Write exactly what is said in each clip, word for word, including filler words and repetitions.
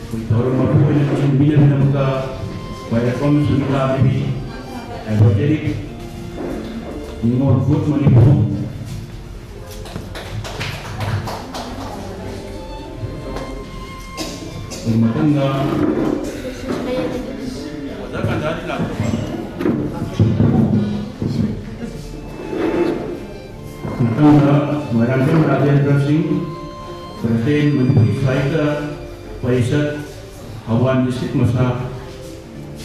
ꯑꯩꯈꯣꯏ ꯊꯧꯔꯝ ꯃꯄꯨ ꯑꯣꯏꯅ ꯂꯣꯏꯁꯤꯟꯕꯤꯅꯕꯒꯤꯗꯃꯛꯇ ꯈ꯭ꯋꯥꯏꯔꯥꯛꯄꯝ ꯁꯨꯅꯤꯇꯥ ꯗꯦꯕꯤ, ꯑꯦꯗꯚꯣꯀꯦꯠ, ꯅꯤꯉꯣꯜ ꯒ꯭ꯔꯨꯞ ꯃꯅꯤꯄꯨꯔ꯫ ꯑꯩꯈꯣꯏ ꯃꯊꯪꯗ ꯑꯣꯖꯥ ꯀꯟꯖꯥꯗꯤ ꯂꯥꯛꯇ꯭ꯔꯕ? ꯃꯊꯪꯗ ꯃꯣꯏꯔꯥꯡꯊꯦꯝ ꯔꯥꯖꯦꯟꯗ꯭ꯔ ꯁꯤꯡ, ꯄ꯭ꯔꯁꯤꯗꯦꯟ ꯃꯅꯤꯄꯨꯔꯤ ꯁꯥꯍꯤꯇ꯭ꯌ ꯄꯔꯤꯁꯠ, ꯊꯧꯕꯥꯜ ꯗꯤꯁꯇ꯭ꯔꯤꯛ ꯃꯁꯥ,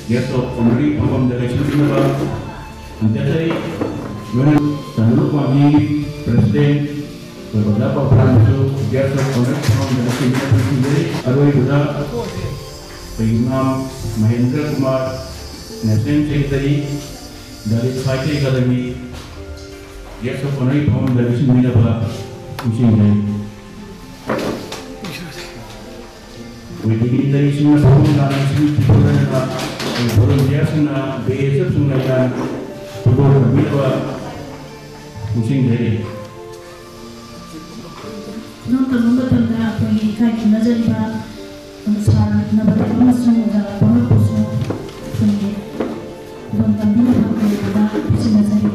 ꯒꯦꯁ ꯑꯣꯐ ꯑꯣꯅꯔꯒꯤ ꯐꯝꯐꯝꯗ ꯂꯩꯁꯤꯟꯕꯤꯅꯕ ꯍꯟꯖꯈꯔꯤ꯫ ꯂꯣꯏꯅꯅ ꯆꯥꯟꯗꯦꯜ ꯄꯥꯝꯕꯤ ꯄ꯭ꯔꯁꯤꯗꯦꯟ ꯑꯣꯏꯕ ꯑꯣꯖꯥ ꯄꯥꯎꯊꯥꯡꯁꯨ ꯒꯦꯁ ꯑꯣꯐ ꯑꯣꯅꯔꯒꯤ ꯐꯝꯐꯝꯗ ꯂꯩꯁꯤꯟꯕꯤꯅꯕ ꯍꯟꯖꯈꯔꯤ꯫ ꯑꯔꯣꯏꯕꯗ ꯑꯩꯈꯣꯏꯒꯤ ꯏꯃꯥꯝ Mahendra Kumar, national secretary, Dalit Sahitya academy, guests of ꯑꯣꯅꯔꯒꯤ ꯐꯝꯐꯝꯗ ꯂꯩꯁꯤꯟꯕꯤꯅꯕ ꯅꯤꯡꯁꯤꯡꯖꯔꯤ꯫ ꯑꯩꯈꯣꯏ ꯗꯤꯒ꯭ꯅꯤꯇꯔꯤꯁꯤꯡꯅ ꯐꯝꯐꯝ ꯂꯥꯡꯕꯁꯤꯡ ꯄꯤꯊꯣꯛꯂꯗꯨꯅ ꯑꯩꯈꯣꯏ ꯚꯣꯂꯨꯟꯇꯤꯌꯔꯁꯤꯡꯅ ꯕꯤ ꯑꯦꯁ ꯑꯦꯐꯁꯤꯡ ꯂꯩꯇꯥꯟ ꯐꯨꯠꯕꯣꯜ ꯇꯝꯕꯤꯅꯕ ꯅꯤꯡꯁꯤꯡꯖꯔꯤ꯫ ꯈꯨꯗꯣꯜ ꯇꯝꯕ ꯃꯇꯝꯗ ꯑꯩꯈꯣꯏꯒꯤ ꯏꯀꯥꯏ ꯈꯨꯝꯅꯖꯔꯤꯕ ꯁꯥꯔ ꯅꯕꯗꯤꯞ ꯑꯃꯁꯨꯡ ꯑꯣꯖꯥ ꯄꯥꯎꯔꯞꯄꯨꯁꯨ ꯑꯩꯈꯣꯏꯒꯤ ꯈꯨꯗꯣꯜ ꯇꯝꯕꯤꯅꯕ ꯃꯥꯏꯀꯩꯗ ꯄꯤꯁꯤꯟꯅꯖꯔꯤ꯫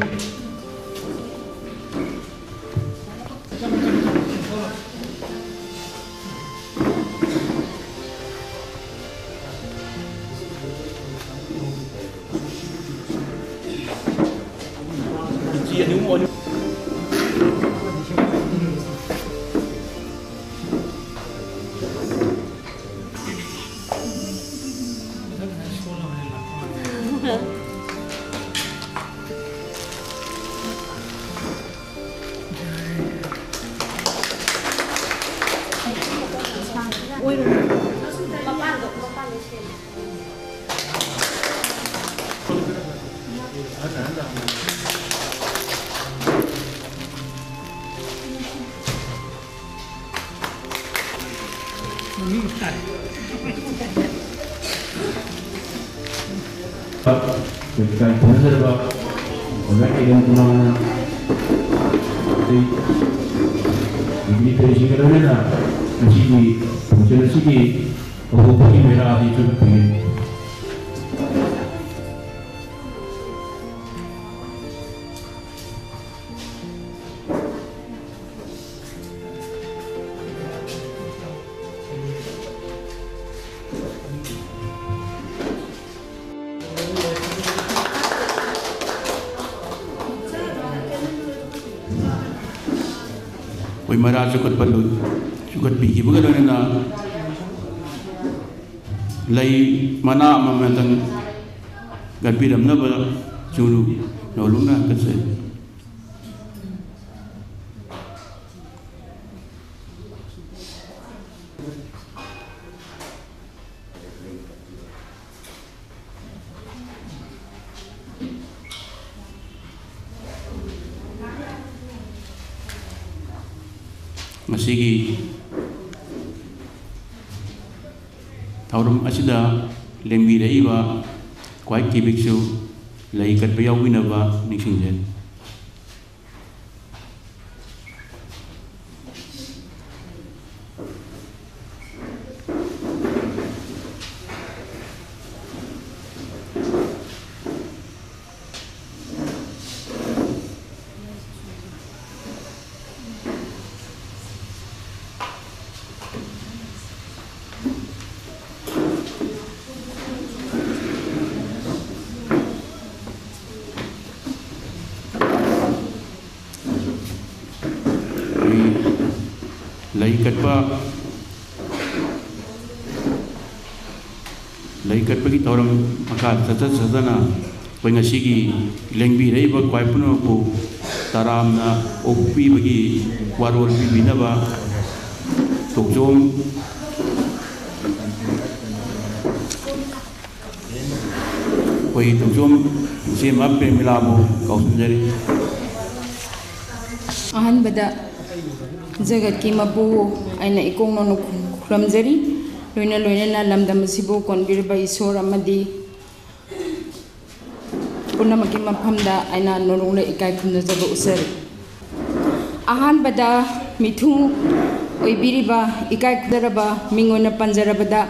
ꯂꯩꯀꯥꯏ ꯈꯨꯟꯅꯖꯔꯕ ꯑꯣꯖꯥ ꯀꯤꯔꯟ ꯀꯨꯃꯥꯔꯅ ꯑꯇꯩ ꯗꯤꯒ꯭ꯅꯤꯇꯔꯤꯁꯤꯡꯒ ꯂꯣꯏꯅꯅ ꯉꯁꯤꯒꯤ ꯐꯪꯁꯟ ꯑꯁꯤꯒꯤ ꯎꯍꯧꯕꯒꯤ ꯃꯩꯔꯥꯗꯤ ꯆꯨꯞꯄꯤ꯫ ꯑꯩꯈꯣꯏ ꯃꯩꯔꯥ ꯆꯨꯈꯠꯄ ꯂꯣꯏ-, ꯆꯨꯈꯠꯄꯤꯈꯤꯕꯒ ꯂꯣꯏꯅꯅ ꯂꯩ ꯃꯅꯥ ꯑꯃꯃꯝꯇꯪ ꯀꯠꯄꯤꯔꯝꯅꯕ ꯆꯨꯔꯨ ꯅꯧꯂꯨꯛꯅ ꯍꯪꯒꯠꯆꯔꯤ꯫ ꯉꯁꯤꯒꯤ ꯊꯧꯔꯝ ꯑꯁꯤꯗ ꯂꯦꯡꯕꯤꯔꯛꯏꯕ ꯈ꯭ꯋꯥꯏ ꯀꯤꯕꯤꯛꯁꯨ ꯂꯩ ꯀꯠꯄ ꯌꯥꯎꯕꯤꯅꯕ ꯅꯤꯡꯁꯤꯡꯖꯔꯤ꯫ ꯑꯩꯈꯣꯏ ꯂꯩ ꯀꯠꯄ, ꯂꯩ ꯀꯠꯄꯒꯤ ꯊꯧꯔꯝ ꯃꯈꯥ ꯆꯠꯊ ꯆꯠꯊꯅ ꯑꯩꯈꯣꯏ ꯉꯁꯤꯒꯤ ꯂꯦꯡꯕꯤꯔꯛꯏꯕ ꯈ꯭ꯋꯥꯏ ꯄꯨꯝꯅꯃꯛꯄꯨ ꯇꯔꯥꯝꯅ ꯑꯣꯛꯄꯤꯕꯒꯤ ꯋꯥꯔꯣꯜ ꯄꯤꯕꯤꯅꯕ ꯇꯣꯛꯆꯣꯝ ꯑꯩꯈꯣꯏ ꯇꯣꯡꯖꯣꯝ ꯏꯆꯦꯃ ꯄ꯭ꯔꯦꯃꯤꯂꯥꯕꯨ ꯀꯧꯁꯤꯟꯖꯔꯤ꯫ ꯑꯍꯥꯟꯕꯗ ꯖꯒꯠꯀꯤ ꯃꯄꯨ ꯑꯩꯅ ꯏꯀꯣꯛ ꯅꯧꯅ ꯈꯨꯔꯨꯝꯖꯔꯤ꯫ ꯂꯣꯏꯅ ꯂꯣꯏꯅꯅ ꯂꯝꯗꯝ ꯑꯁꯤꯕꯨ ꯀꯣꯟꯕꯤꯔꯤꯕ ꯏꯁꯣꯔ ꯑꯃꯗꯤ ꯄꯨꯝꯅꯃꯛꯀꯤ ꯃꯐꯝꯗ ꯑꯩꯅ ꯅꯣꯂꯨꯛꯅ ꯏꯀꯥꯏ ꯈꯨꯝꯅꯖꯕ ꯎꯠꯆꯔꯤ꯫ ꯑꯍꯥꯟꯕꯗ ꯃꯤꯊꯨꯡ ꯑꯣꯏꯕꯤꯔꯤꯕ ꯏꯀꯥꯏ ꯈꯨꯝꯅꯔꯕ ꯃꯤꯡ ꯑꯣꯏꯅ ꯄꯟꯖꯔꯕꯗ,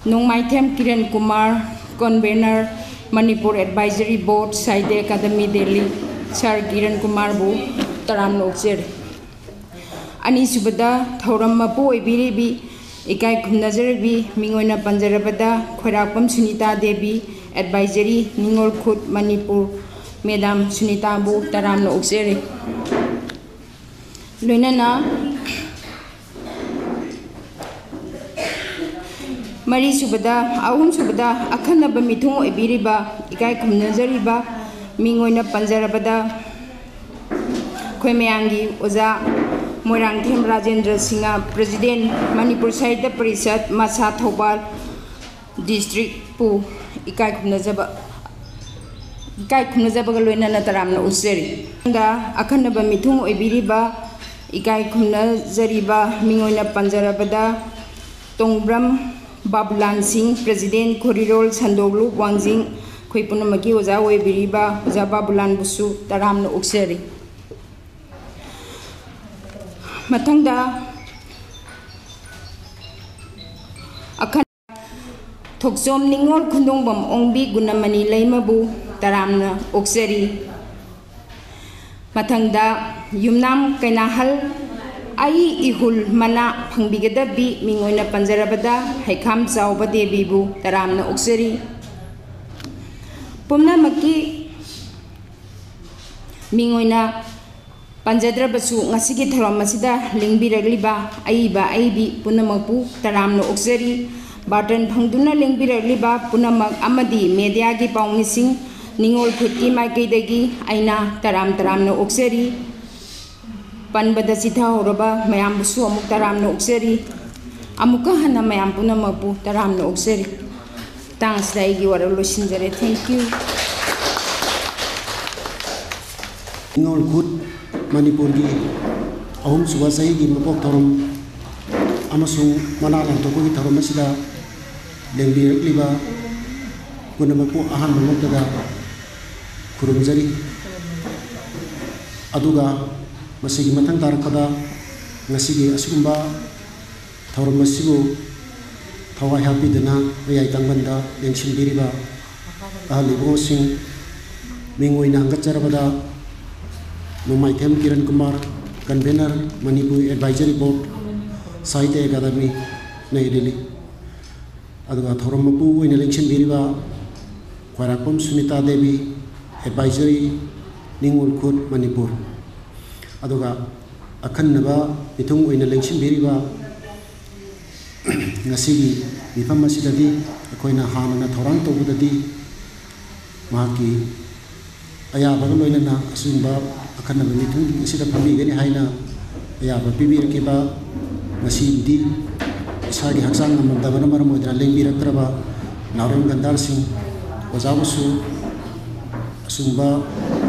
ꯅꯣꯡꯃꯥꯏꯊꯦꯝ Kiran Kumar, Convener, Manipur Advisory Board, Sahitya Academy, Delhi, Sir Kiran ꯀꯨꯃꯥꯔꯕꯨ ꯇꯔꯥꯝꯅ ꯑꯣꯛꯆꯔꯤ꯫ ꯑꯅꯤꯁꯨꯕꯗ, ꯊꯧꯔꯝ ꯃꯄꯨ ꯑꯣꯏꯕꯤꯔꯤꯕꯤ ꯏꯀꯥꯏ ꯈꯨꯝꯅꯖꯔꯤꯕꯤ ꯃꯤꯡ ꯑꯣꯏꯅ ꯄꯟꯖꯔꯕꯗ, ꯈꯣꯏꯔꯥꯛꯄꯝ ꯁꯨꯅꯤꯇꯥ ꯗꯦꯕꯤ, Advisory, ꯅꯤꯉꯣꯜ ꯈꯨꯠ, ꯃꯅꯤꯄꯨꯔ, Madam ꯁꯨꯅꯤꯇꯥꯕꯨ ꯇꯔꯥꯝꯅ ꯑꯣꯛꯆꯔꯤ꯫ ꯂꯣꯏꯅꯅ ꯃꯔꯤꯁꯨꯕꯗ, ꯑꯍꯨꯝꯁꯨꯕꯗ, ꯑꯈꯟꯅꯕ ꯃꯤꯊꯨꯡ ꯑꯣꯏꯕꯤꯔꯤꯕ, ꯏꯀꯥꯏ ꯈꯨꯝꯅꯖꯔꯤꯕ ꯃꯤꯡ ꯑꯣꯏꯅ ꯄꯟꯖꯔꯕꯗ, ꯑꯩꯈꯣꯏ ꯃꯌꯥꯝꯒꯤ ꯑꯣꯖꯥ ꯃꯣꯏꯔꯥꯡꯊꯦꯝ ꯔꯥꯖꯦꯟꯗ꯭ꯔ ꯁꯤꯡꯍ, President, ꯃꯅꯤꯄꯨꯔ ꯁꯥꯍꯤꯇ꯭ꯌ ꯄꯔꯤꯁꯠ, ꯃꯁꯥ, ꯊꯧꯕꯥꯜ Districtꯄꯨ ꯏꯀꯥꯏ ꯈꯨꯝꯅꯖꯕ, ꯏꯀꯥꯏ ꯈꯨꯝꯅꯖꯕꯒ ꯂꯣꯏꯅꯅ ꯇꯔꯥꯝꯅ ꯑꯣꯛꯆꯔꯤ꯫ ꯃꯊꯪꯗ, ꯑꯈꯟꯅꯕ ꯃꯤꯊꯨꯡ ꯑꯣꯏꯕꯤꯔꯤꯕ, ꯏꯀꯥꯏ ꯈꯨꯝꯅꯖꯔꯤꯕ ꯃꯤꯡ ꯑꯣꯏꯅ ꯄꯟꯖꯔꯕꯗ, ꯇꯣꯡꯕ꯭ꯔꯝ ꯕꯥꯕꯨꯂꯥꯜ ꯁꯤꯡ, President, ꯈꯣꯔꯤꯔꯣꯜ ꯁꯟꯗꯣꯛꯂꯨꯞ ꯋꯥꯡꯖꯤꯡ, ꯑꯩꯈꯣꯏ ꯄꯨꯝꯅꯃꯛꯀꯤ ꯑꯣꯖꯥ ꯑꯣꯏꯕꯤꯔꯤꯕ ꯑꯣꯖꯥ ꯕꯥꯕꯨꯂꯥꯜꯕꯨꯁꯨ ꯇꯔꯥꯝꯅ ꯑꯣꯛꯆꯔꯤ꯫ ꯃꯊꯪꯗ, ꯑꯈꯟ ꯊꯣꯛꯆꯣꯝ ꯅꯤꯉꯣꯜ ꯈꯨꯟꯗꯣꯡꯕꯝ ꯑꯣꯡꯕꯤ ꯒꯨꯅꯃꯅꯤ ꯂꯩꯃꯕꯨ ꯇꯔꯥꯝꯅ ꯑꯣꯛꯆꯔꯤ꯫ ꯃꯊꯪꯗ, ꯌꯨꯝꯅꯥꯝ ꯀꯩꯅꯥꯍꯜ ꯑꯏ ꯏꯍꯨꯜ ꯃꯅꯥ ꯐꯪꯕꯤꯒꯗꯕꯤ ꯃꯤꯡ ꯑꯣꯏꯅ ꯄꯟꯖꯔꯕꯗ, ꯍꯩꯈꯥꯝ ꯆꯥꯎꯕ ꯗꯦꯕꯤꯕꯨ ꯇꯔꯥꯝꯅ ꯑꯣꯛꯆꯔꯤ꯫ ꯄꯨꯝꯅꯃꯛꯀꯤ ꯃꯤꯡ ꯑꯣꯏꯅ ꯄꯟꯖꯗ꯭ꯔꯕꯁꯨ, ꯉꯁꯤꯒꯤ ꯊꯧꯔꯝ ꯑꯁꯤꯗ ꯂꯦꯡꯕꯤꯔꯛꯂꯤꯕ ꯑꯏꯕ ꯑꯏꯕꯤ ꯄꯨꯝꯅꯃꯛꯄꯨ ꯇꯔꯥꯝꯅ ꯑꯣꯛꯆꯔꯤ꯫ ꯕꯥꯔꯇꯟ ꯐꯪꯗꯨꯅ ꯂꯦꯡꯕꯤꯔꯛꯂꯤꯕ ꯄꯨꯝꯅꯃꯛ ꯑꯃꯗꯤ mediaꯒꯤ ꯄꯥꯎꯃꯤꯁꯤꯡ, ꯅꯤꯉꯣꯜ ꯈꯨꯠꯀꯤ ꯃꯥꯏꯀꯩꯗꯒꯤ ꯑꯩꯅ ꯇꯔꯥꯝ ꯇꯔꯥꯝꯅ ꯑꯣꯛꯆꯔꯤ꯫ ꯄꯟꯕꯗ ꯆꯤꯊꯍꯧꯔꯕ ꯃꯌꯥꯝꯕꯨꯁꯨ ꯑꯃꯨꯛ ꯇꯔꯥꯝꯅ ꯑꯣꯛꯆꯔꯤ꯫ ꯑꯃꯨꯛꯀ ꯍꯟꯅ ꯃꯌꯥꯝ ꯄꯨꯝꯅꯃꯛꯄꯨ ꯇꯔꯥꯝꯅ ꯑꯣꯛꯆꯔꯤ꯫ ꯃꯇꯥꯡ ꯑꯁꯤꯗ ꯑꯩꯒꯤ ꯋꯥꯔꯣꯜ ꯂꯣꯏꯁꯤꯟꯖꯔꯦ꯫ Thank you꯫ ꯅꯤꯉꯣꯜ ꯈꯨꯠ ꯃꯅꯤꯄꯨꯔꯒꯤ ꯑꯍꯨꯝꯁꯨꯕ ꯆꯍꯤꯒꯤ ꯃꯄꯣꯛ ꯊꯧꯔꯝ ꯑꯃꯁꯨꯡ ꯃꯅꯥ ꯂꯥꯟꯊꯣꯛꯄꯒꯤ ꯊꯧꯔꯝ ꯑꯁꯤꯗ ꯂꯦꯡꯕꯤꯔꯛꯂꯤꯕ ꯄꯨꯝꯅꯃꯛꯄꯨ ꯑꯍꯥꯟꯕ ꯃꯛꯇꯗ ꯈꯨꯔꯨꯝꯖꯔꯤ꯫ ꯑꯗꯨꯒ ꯃꯁꯤꯒꯤ ꯃꯊꯪ ꯇꯥꯔꯛꯄꯗ ꯉꯁꯤꯒꯤ ꯑꯁꯤꯒꯨꯝꯕ ꯊꯧꯔꯝ ꯑꯁꯤꯕꯨ ꯊꯋꯥꯏ ꯍꯥꯞꯄꯤꯗꯨꯅ ꯃꯌꯥꯏ ꯇꯥꯡꯕꯟꯗ ꯂꯦꯡꯁꯤꯟꯕꯤꯔꯤꯕ ꯑꯍꯜ ꯏꯕꯨꯡꯁꯤꯡ, ꯃꯤꯡ ꯑꯣꯏꯅ ꯍꯪꯒꯠꯆꯔꯕꯗ Nongmaithem Kiran Kumar, Convener, Manipur Advisory Board, Sahitya Academy, new Delhi. ꯑꯗꯨꯒ ꯊꯧꯔꯝ ꯃꯄꯨ ꯑꯣꯏꯅ ꯂꯦꯡꯁꯤꯟꯕꯤꯔꯤꯕ ꯈ꯭ꯋꯥꯏꯔꯥꯛꯄꯝ ꯁꯨꯅꯤꯇꯥ ꯗꯦꯕꯤ, Advisory, ꯅꯤꯉꯣꯜ ꯈꯨꯠ, ꯃꯅꯤꯄꯨꯔ꯫ ꯑꯗꯨꯒ ꯑꯈꯟꯅꯕ ꯃꯤꯊꯨꯡ ꯑꯣꯏꯅ ꯂꯦꯡꯁꯤꯟꯕꯤꯔꯤꯕ ꯉꯁꯤꯒꯤ ꯃꯤꯐꯝ ꯑꯁꯤꯗꯗꯤ ꯑꯩꯈꯣꯏꯅ ꯍꯥꯟꯅꯅ ꯊꯧꯔꯥꯡ ꯇꯧꯕꯗꯗꯤ ꯃꯍꯥꯛꯀꯤ ꯑꯌꯥꯕꯒ ꯂꯣꯏꯅꯅ ꯑꯁꯤꯒꯨꯝꯕ ꯑꯈꯟꯅꯕ ꯃꯤꯊꯨꯡ ꯑꯁꯤꯗ ꯐꯝꯕꯤꯒꯅꯤ ꯍꯥꯏꯅ ꯑꯌꯥꯕ ꯄꯤꯕꯤꯔꯛꯈꯤꯕ, ꯉꯁꯤꯗꯤ ꯏꯁꯥꯒꯤ ꯍꯛꯆꯥꯡ ꯉꯝꯃꯝꯗꯕꯅ ꯃꯔꯝ ꯑꯣꯏꯗꯨꯅ ꯂꯦꯡꯕꯤꯔꯛꯇ꯭ꯔꯕ ꯅꯥꯎꯔꯦꯝ ꯒꯟꯗꯥꯔ ꯁꯤꯡ ꯑꯣꯖꯥꯕꯨꯁꯨ ꯑꯁꯤꯒꯨꯝꯕ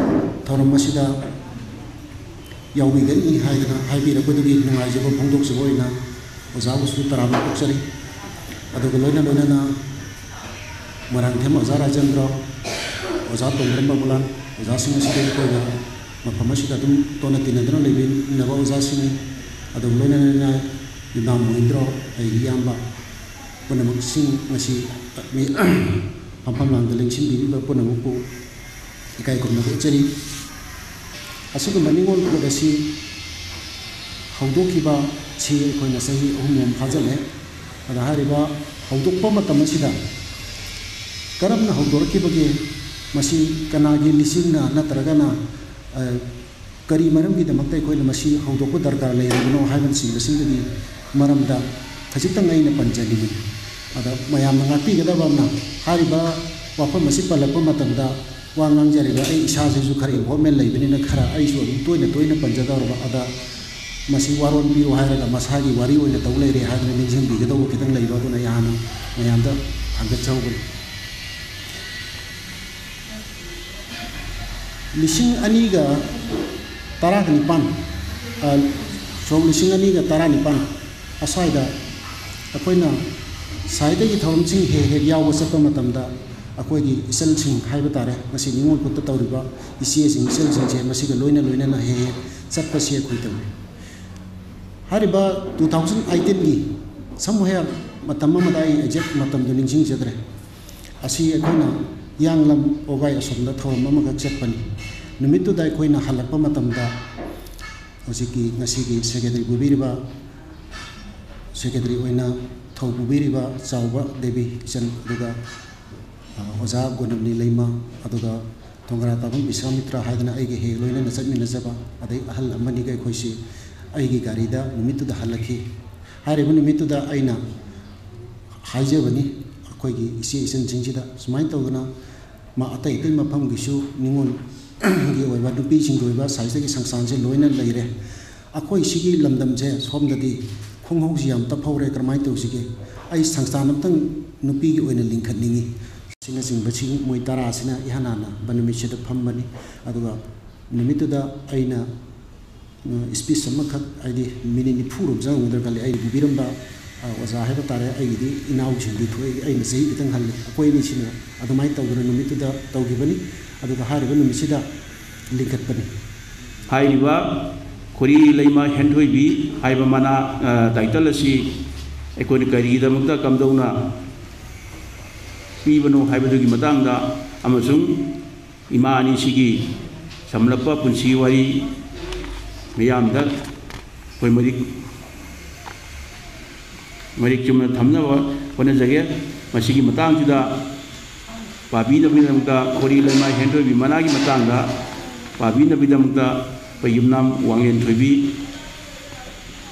ꯊꯧꯔꯝ ꯑꯁꯤꯗ ꯌꯥꯎꯕꯤꯒꯅꯤ ꯍꯥꯏꯗꯅ ꯍꯥꯏꯕꯤꯔꯛꯄꯗꯨꯒꯤ ꯅꯨꯡꯉꯥꯏꯖꯕ ꯐꯣꯡꯗꯣꯛꯆꯕ ꯑꯣꯏꯅ ꯑꯣꯖꯥꯕꯨꯁꯨ ꯇꯔꯥꯝꯅ ꯑꯣꯛꯆꯔꯤ꯫ ꯑꯗꯨꯒ ꯂꯣꯏꯅ ꯂꯣꯏꯅꯅ ꯃꯣꯏꯔꯥꯡꯊꯦꯝ ꯑꯣꯖꯥ ꯔꯥꯖꯦꯟꯗ꯭ꯔ, ꯑꯣꯖꯥ ꯇꯣꯡꯕ꯭ꯔꯝ ꯕꯕꯨꯂꯥꯜ, ꯑꯣꯖꯥꯁꯤꯡ ꯑꯁꯤꯗ ꯑꯩꯈꯣꯏꯒ ꯃꯐꯝ ꯑꯁꯤꯗ ꯑꯗꯨꯝ ꯇꯣꯟꯅ ꯇꯤꯟꯅꯗꯨꯅ ꯂꯩꯃꯤꯟꯅꯕ ꯑꯣꯖꯥꯁꯤꯡꯅꯤ꯫ ꯑꯗꯨꯒ ꯂꯣꯏꯅ ꯂꯣꯏꯅꯅ ꯌꯨꯝꯅꯥꯝ ꯃꯣꯍꯤꯟꯗ꯭ꯔꯣ, ꯑꯩꯒꯤ ꯏꯌꯥꯝꯕ ꯄꯨꯝꯅꯃꯛꯁꯤꯡ ꯉꯁꯤ ꯃꯤ ꯐꯝꯐꯝ ꯂꯥꯡꯗ ꯂꯦꯡꯁꯤꯟꯕꯤꯔꯤꯕ ꯄꯨꯝꯅꯃꯛꯄꯨ ꯏꯀꯥꯏ ꯈꯨꯝꯅꯕ ꯎꯠꯆꯔꯤ꯫ ꯑꯁꯤꯒꯨꯝꯕ ꯅꯤꯉꯣꯜ ꯈꯨꯠ ꯑꯁꯤ ꯍꯧꯗꯣꯛꯈꯤꯕ ꯁꯤ ꯑꯩꯈꯣꯏꯅ ꯆꯍꯤ ꯑꯍꯨꯝ ꯂꯣꯝ ꯐꯥꯖꯤꯜꯂꯦ꯫ ꯑꯗ ꯍꯥꯏꯔꯤꯕ ꯍꯧꯗꯣꯛꯄ ꯃꯇꯝ ꯑꯁꯤꯗ ꯀꯔꯝꯅ ꯍꯧꯗꯣꯔꯛꯈꯤꯕꯒꯦ, ꯃꯁꯤ ꯀꯅꯥꯒꯤ ꯂꯤꯆꯤꯡꯅ ꯅꯠꯇ꯭ꯔꯒꯅ, ꯑ, ꯀꯔꯤ ꯃꯔꯝꯒꯤꯗꯃꯛꯇ ꯑꯩꯈꯣꯏꯅ ꯃꯁꯤ ꯍꯧꯗꯣꯛꯄ ꯗꯔꯀꯥꯔ ꯂꯩꯔꯤꯕꯅꯣ ꯍꯥꯏꯕꯅꯆꯤꯡꯕꯁꯤꯡꯗꯨꯒꯤ ꯃꯔꯝꯗ ꯈꯖꯤꯛꯇꯪ ꯑꯩꯅ ꯄꯟꯖꯅꯤꯡꯏ꯫ ꯑꯗ ꯃꯌꯥꯝꯅ ꯉꯥꯛꯄꯤꯒꯗꯕ ꯑꯃꯅ, ꯍꯥꯏꯔꯤꯕ ꯋꯥꯐꯝ ꯑꯁꯤ ꯄꯜꯂꯛꯄ ꯃꯇꯝꯗ ꯋꯥ ꯉꯥꯡꯖꯔꯤꯕ ꯑꯩ ꯏꯁꯥꯁꯤꯁꯨ ꯈꯔ involvement ꯂꯩꯕꯅꯤꯅ ꯈꯔ ꯑꯩꯁꯨ ꯑꯗꯨꯝ ꯇꯣꯏꯅ ꯇꯣꯏꯅ ꯄꯟꯖꯗꯧꯔꯕ꯫ ꯑꯗ ꯃꯁꯤ ꯋꯥꯔꯣꯟ ꯄꯤꯌꯨ ꯍꯥꯏꯔꯒ ꯃꯁꯥꯒꯤ ꯋꯥꯔꯤ ꯑꯣꯏꯅ ꯇꯧ ꯂꯩꯔꯦ ꯍꯥꯏꯗꯅ ꯅꯤꯡꯁꯤꯡꯕꯤꯒꯗꯧꯕ ꯈꯤꯇꯪ ꯂꯩꯕ, ꯑꯗꯨꯅ ꯑꯩ ꯍꯥꯟꯅ ꯃꯌꯥꯝꯗ ꯊꯥꯡꯒꯠꯆꯍꯧꯕꯅꯤ꯫ ꯂꯤꯁꯤꯡ ꯑꯅꯤꯒ ꯇꯔꯥꯒ ꯅꯤꯄꯥꯟ, ꯑ, ꯁꯣꯛ ꯂꯤꯁꯤꯡ ꯑꯅꯤꯒ ꯇꯔꯥꯅꯤꯄꯥꯟ ꯑꯁ꯭ꯋꯥꯏꯗ ꯑꯩꯈꯣꯏꯅ ꯁꯥꯍꯤꯇ꯭ꯌꯒꯤ ꯊꯧꯔꯝꯁꯤꯡ ꯍꯦꯛ ꯍꯦꯛ ꯌꯥꯎꯕ ꯆꯠꯄ ꯃꯇꯝꯗ ꯑꯩꯈꯣꯏꯒꯤ ꯏꯆꯜꯁꯤꯡ ꯍꯥꯏꯕ ꯇꯥꯔꯦ, ꯉꯁꯤ ꯅꯤꯉꯣꯜ ꯈꯨꯠꯇ ꯇꯧꯔꯤꯕ ꯏꯆꯦꯁꯤꯡ, ꯏꯆꯜꯁꯤꯡꯁꯦ ꯃꯁꯤꯒ ꯂꯣꯏꯅ ꯂꯣꯏꯅꯅ ꯍꯦꯛ ꯍꯦꯛ ꯆꯠꯄꯁꯤ ꯑꯩꯈꯣꯏ ꯇꯧꯏ꯫ ꯍꯥꯏꯔꯤꯕ ꯇꯨ ꯊꯥꯎꯖꯟ ꯑꯩꯇꯤꯟꯒꯤ ꯁꯝ ꯍꯦꯌꯔ ꯃꯇꯝ ꯑꯃꯗ, ꯑꯩ ꯑꯦꯛꯖꯦꯛ ꯃꯇꯝꯗꯣ ꯅꯤꯡꯁꯤꯡꯖꯗ꯭ꯔꯦ, ꯑꯁꯤ ꯑꯩꯈꯣꯏꯅ ꯍꯤꯌꯥꯡꯂꯝ ꯋꯥꯒꯥꯏ ꯑꯁꯣꯝꯗ ꯊꯧꯔꯝ ꯑꯃꯈꯛ ꯆꯠꯄꯅꯤ꯫ ꯅꯨꯃꯤꯠꯇꯨꯗ ꯑꯩꯈꯣꯏꯅ ꯍꯜꯂꯛꯄ ꯃꯇꯝꯗ ꯍꯧꯖꯤꯛꯀꯤ ꯉꯁꯤꯒꯤ ꯁꯦꯀ꯭ꯔꯦꯇꯔꯤ ꯄꯨꯕꯤꯔꯤꯕ, ꯁꯦꯀ꯭ꯔꯦꯇꯔꯤ ꯑꯣꯏꯅ ꯊꯧ ꯄꯨꯕꯤꯔꯤꯕ ꯆꯥꯎꯕ ꯗꯦꯕꯤ ꯀꯤꯆꯟ, ꯑꯗꯨꯒ, ꯑ, ꯑꯣꯖꯥ ꯒꯣꯅꯃꯅꯤ ꯂꯩꯃ, ꯑꯗꯨꯒ ꯊꯣꯡꯒ꯭ꯔꯥ ꯇꯥꯕꯝ ꯕꯤꯁ꯭ꯋꯥꯃꯤꯇ꯭ꯔ ꯍꯥꯏꯗꯅ ꯑꯩꯒ ꯍꯦꯛ ꯂꯣꯏꯅꯅ ꯆꯠꯃꯤꯟꯅꯖꯕ, ꯑꯗꯩ ꯑꯍꯜ ꯑꯃꯅꯤꯒ ꯑꯩꯈꯣꯏꯁꯤ ꯑꯩꯒꯤ ꯒꯥꯔꯤꯗ ꯅꯨꯃꯤꯠꯇꯨꯗ ꯍꯜꯂꯛꯈꯤ꯫ ꯍꯥꯏꯔꯤꯕ ꯅꯨꯃꯤꯠꯇꯨꯗ ꯑꯩꯅ ꯍꯥꯏꯖꯕꯅꯤ ꯑꯩꯈꯣꯏꯒꯤ ꯏꯆꯦ ꯏꯆꯟꯁꯤꯡꯁꯤꯗ, ꯁꯨꯃꯥꯏꯅ ꯇꯧꯗꯅ ꯃꯥ ꯑꯇꯩ ꯑꯇꯩ ꯃꯐꯝꯒꯤꯁꯨ ꯅꯤꯉꯣꯜꯒꯤ ꯑꯣꯏꯕ, ꯅꯨꯄꯤꯁꯤꯡꯒꯤ ꯑꯣꯏꯕ ꯁꯥꯏꯠꯇꯒꯤ ꯁꯪꯁꯊꯥꯟꯁꯦ ꯂꯣꯏꯅ ꯂꯩꯔꯦ꯫ ꯑꯩꯈꯣꯏ ꯁꯤꯒꯤ ꯂꯝꯗꯝꯁꯦ ꯁꯣꯝꯗꯗꯤ ꯈꯣꯡꯍꯧꯁꯤ ꯌꯥꯝ ꯇꯞꯍꯧꯔꯦ, ꯀꯔꯝꯍꯥꯏꯅ ꯇꯧꯁꯤꯒꯦ? ꯑꯩ ꯁꯪꯁꯊꯥꯟ ꯑꯝꯇꯪ ꯅꯨꯄꯤꯒꯤ ꯑꯣꯏꯅ ꯂꯤꯡꯈꯠꯅꯤꯡꯉꯤ꯫ ꯑꯁꯤꯅꯆꯤꯡꯕꯁꯤꯡ ꯃꯣꯏ ꯇꯔꯥꯁꯤꯅ ꯏꯍꯥꯟ ꯍꯥꯟꯅ ꯕꯟ ꯅꯨꯃꯤꯠꯁꯤꯗ ꯐꯝꯕꯅꯤ꯫ ꯑꯗꯨꯒ ꯅꯨꯃꯤꯠꯇꯨꯗ ꯑꯩꯅ, ꯑ, ꯁ꯭ꯄꯤꯆ ꯑꯃꯈꯛ, ꯍꯥꯏꯗꯤ ꯃꯤꯅꯤꯠ ꯅꯤꯐꯨꯔꯣꯝ ꯆꯪꯉꯝꯒꯗ꯭ꯔꯥ ꯈꯜꯂꯤ, ꯑꯩ ꯄꯨꯕꯤꯔꯝꯕ, ꯑ, ꯑꯣꯖꯥ ꯍꯥꯏꯕ ꯇꯥꯔꯦ, ꯑꯩꯒꯤꯗꯤ ꯏꯅꯥꯎꯁꯤꯡꯗꯤ ꯊꯣꯛꯑꯦ, ꯑꯩꯅ ꯆꯍꯤ ꯈꯤꯇꯪ ꯍꯜꯂꯤ꯫ ꯑꯩꯈꯣꯏ ꯑꯅꯤꯁꯤꯅ ꯑꯗꯨꯃꯥꯏꯅ ꯇꯧꯗꯅ ꯅꯨꯃꯤꯠꯇꯨꯗ ꯇꯧꯈꯤꯕꯅꯤ꯫ ꯑꯗꯨꯒ ꯍꯥꯏꯔꯤꯕ ꯅꯨꯃꯤꯠꯁꯤꯗ ꯂꯤꯡꯈꯠꯄꯅꯤ꯫ ꯍꯥꯏꯔꯤꯕ ꯈꯣꯔꯤ ꯂꯩꯃ ꯍꯦꯟꯊꯣꯏꯕꯤ ꯍꯥꯏꯕ ꯃꯅꯥ, ꯑ, ꯇꯥꯏꯇꯜ ꯑꯁꯤ ꯑꯩꯈꯣꯏꯅ ꯀꯔꯤꯒꯤꯗꯃꯛꯇ ꯀꯝꯗꯧꯅ ꯄꯤꯕꯅꯣ ꯍꯥꯏꯕꯗꯨꯒꯤ ꯃꯇꯥꯡꯗ ꯑꯃꯁꯨꯡ ꯏꯃꯥ ꯑꯅꯤꯁꯤꯒꯤ ꯁꯝꯂꯞꯄ ꯄꯨꯟꯁꯤ ꯋꯥꯔꯤ ꯃꯤꯌꯥꯝꯗ ꯑꯩꯈꯣꯏ ꯃꯔꯤꯛ, ꯃꯔꯤꯛ ꯆꯨꯝꯅ ꯊꯝꯅꯕ ꯍꯣꯠꯅꯖꯒꯦ꯫ ꯃꯁꯤꯒꯤ ꯃꯇꯥꯡꯁꯤꯗ ꯄꯥꯕꯤꯅꯕꯒꯤꯗꯃꯛꯇ, ꯈꯣꯔꯤ ꯂꯩꯃ ꯍꯦꯟꯊꯣꯏꯕꯤ ꯃꯅꯥꯒꯤ ꯃꯇꯥꯡꯗ ꯄꯥꯕꯤꯅꯕꯒꯤꯗꯃꯛꯇ ꯑꯩꯈꯣꯏ ꯌꯨꯝꯅꯥꯝ ꯋꯥꯡꯂꯦꯟ ꯊꯣꯏꯕꯤ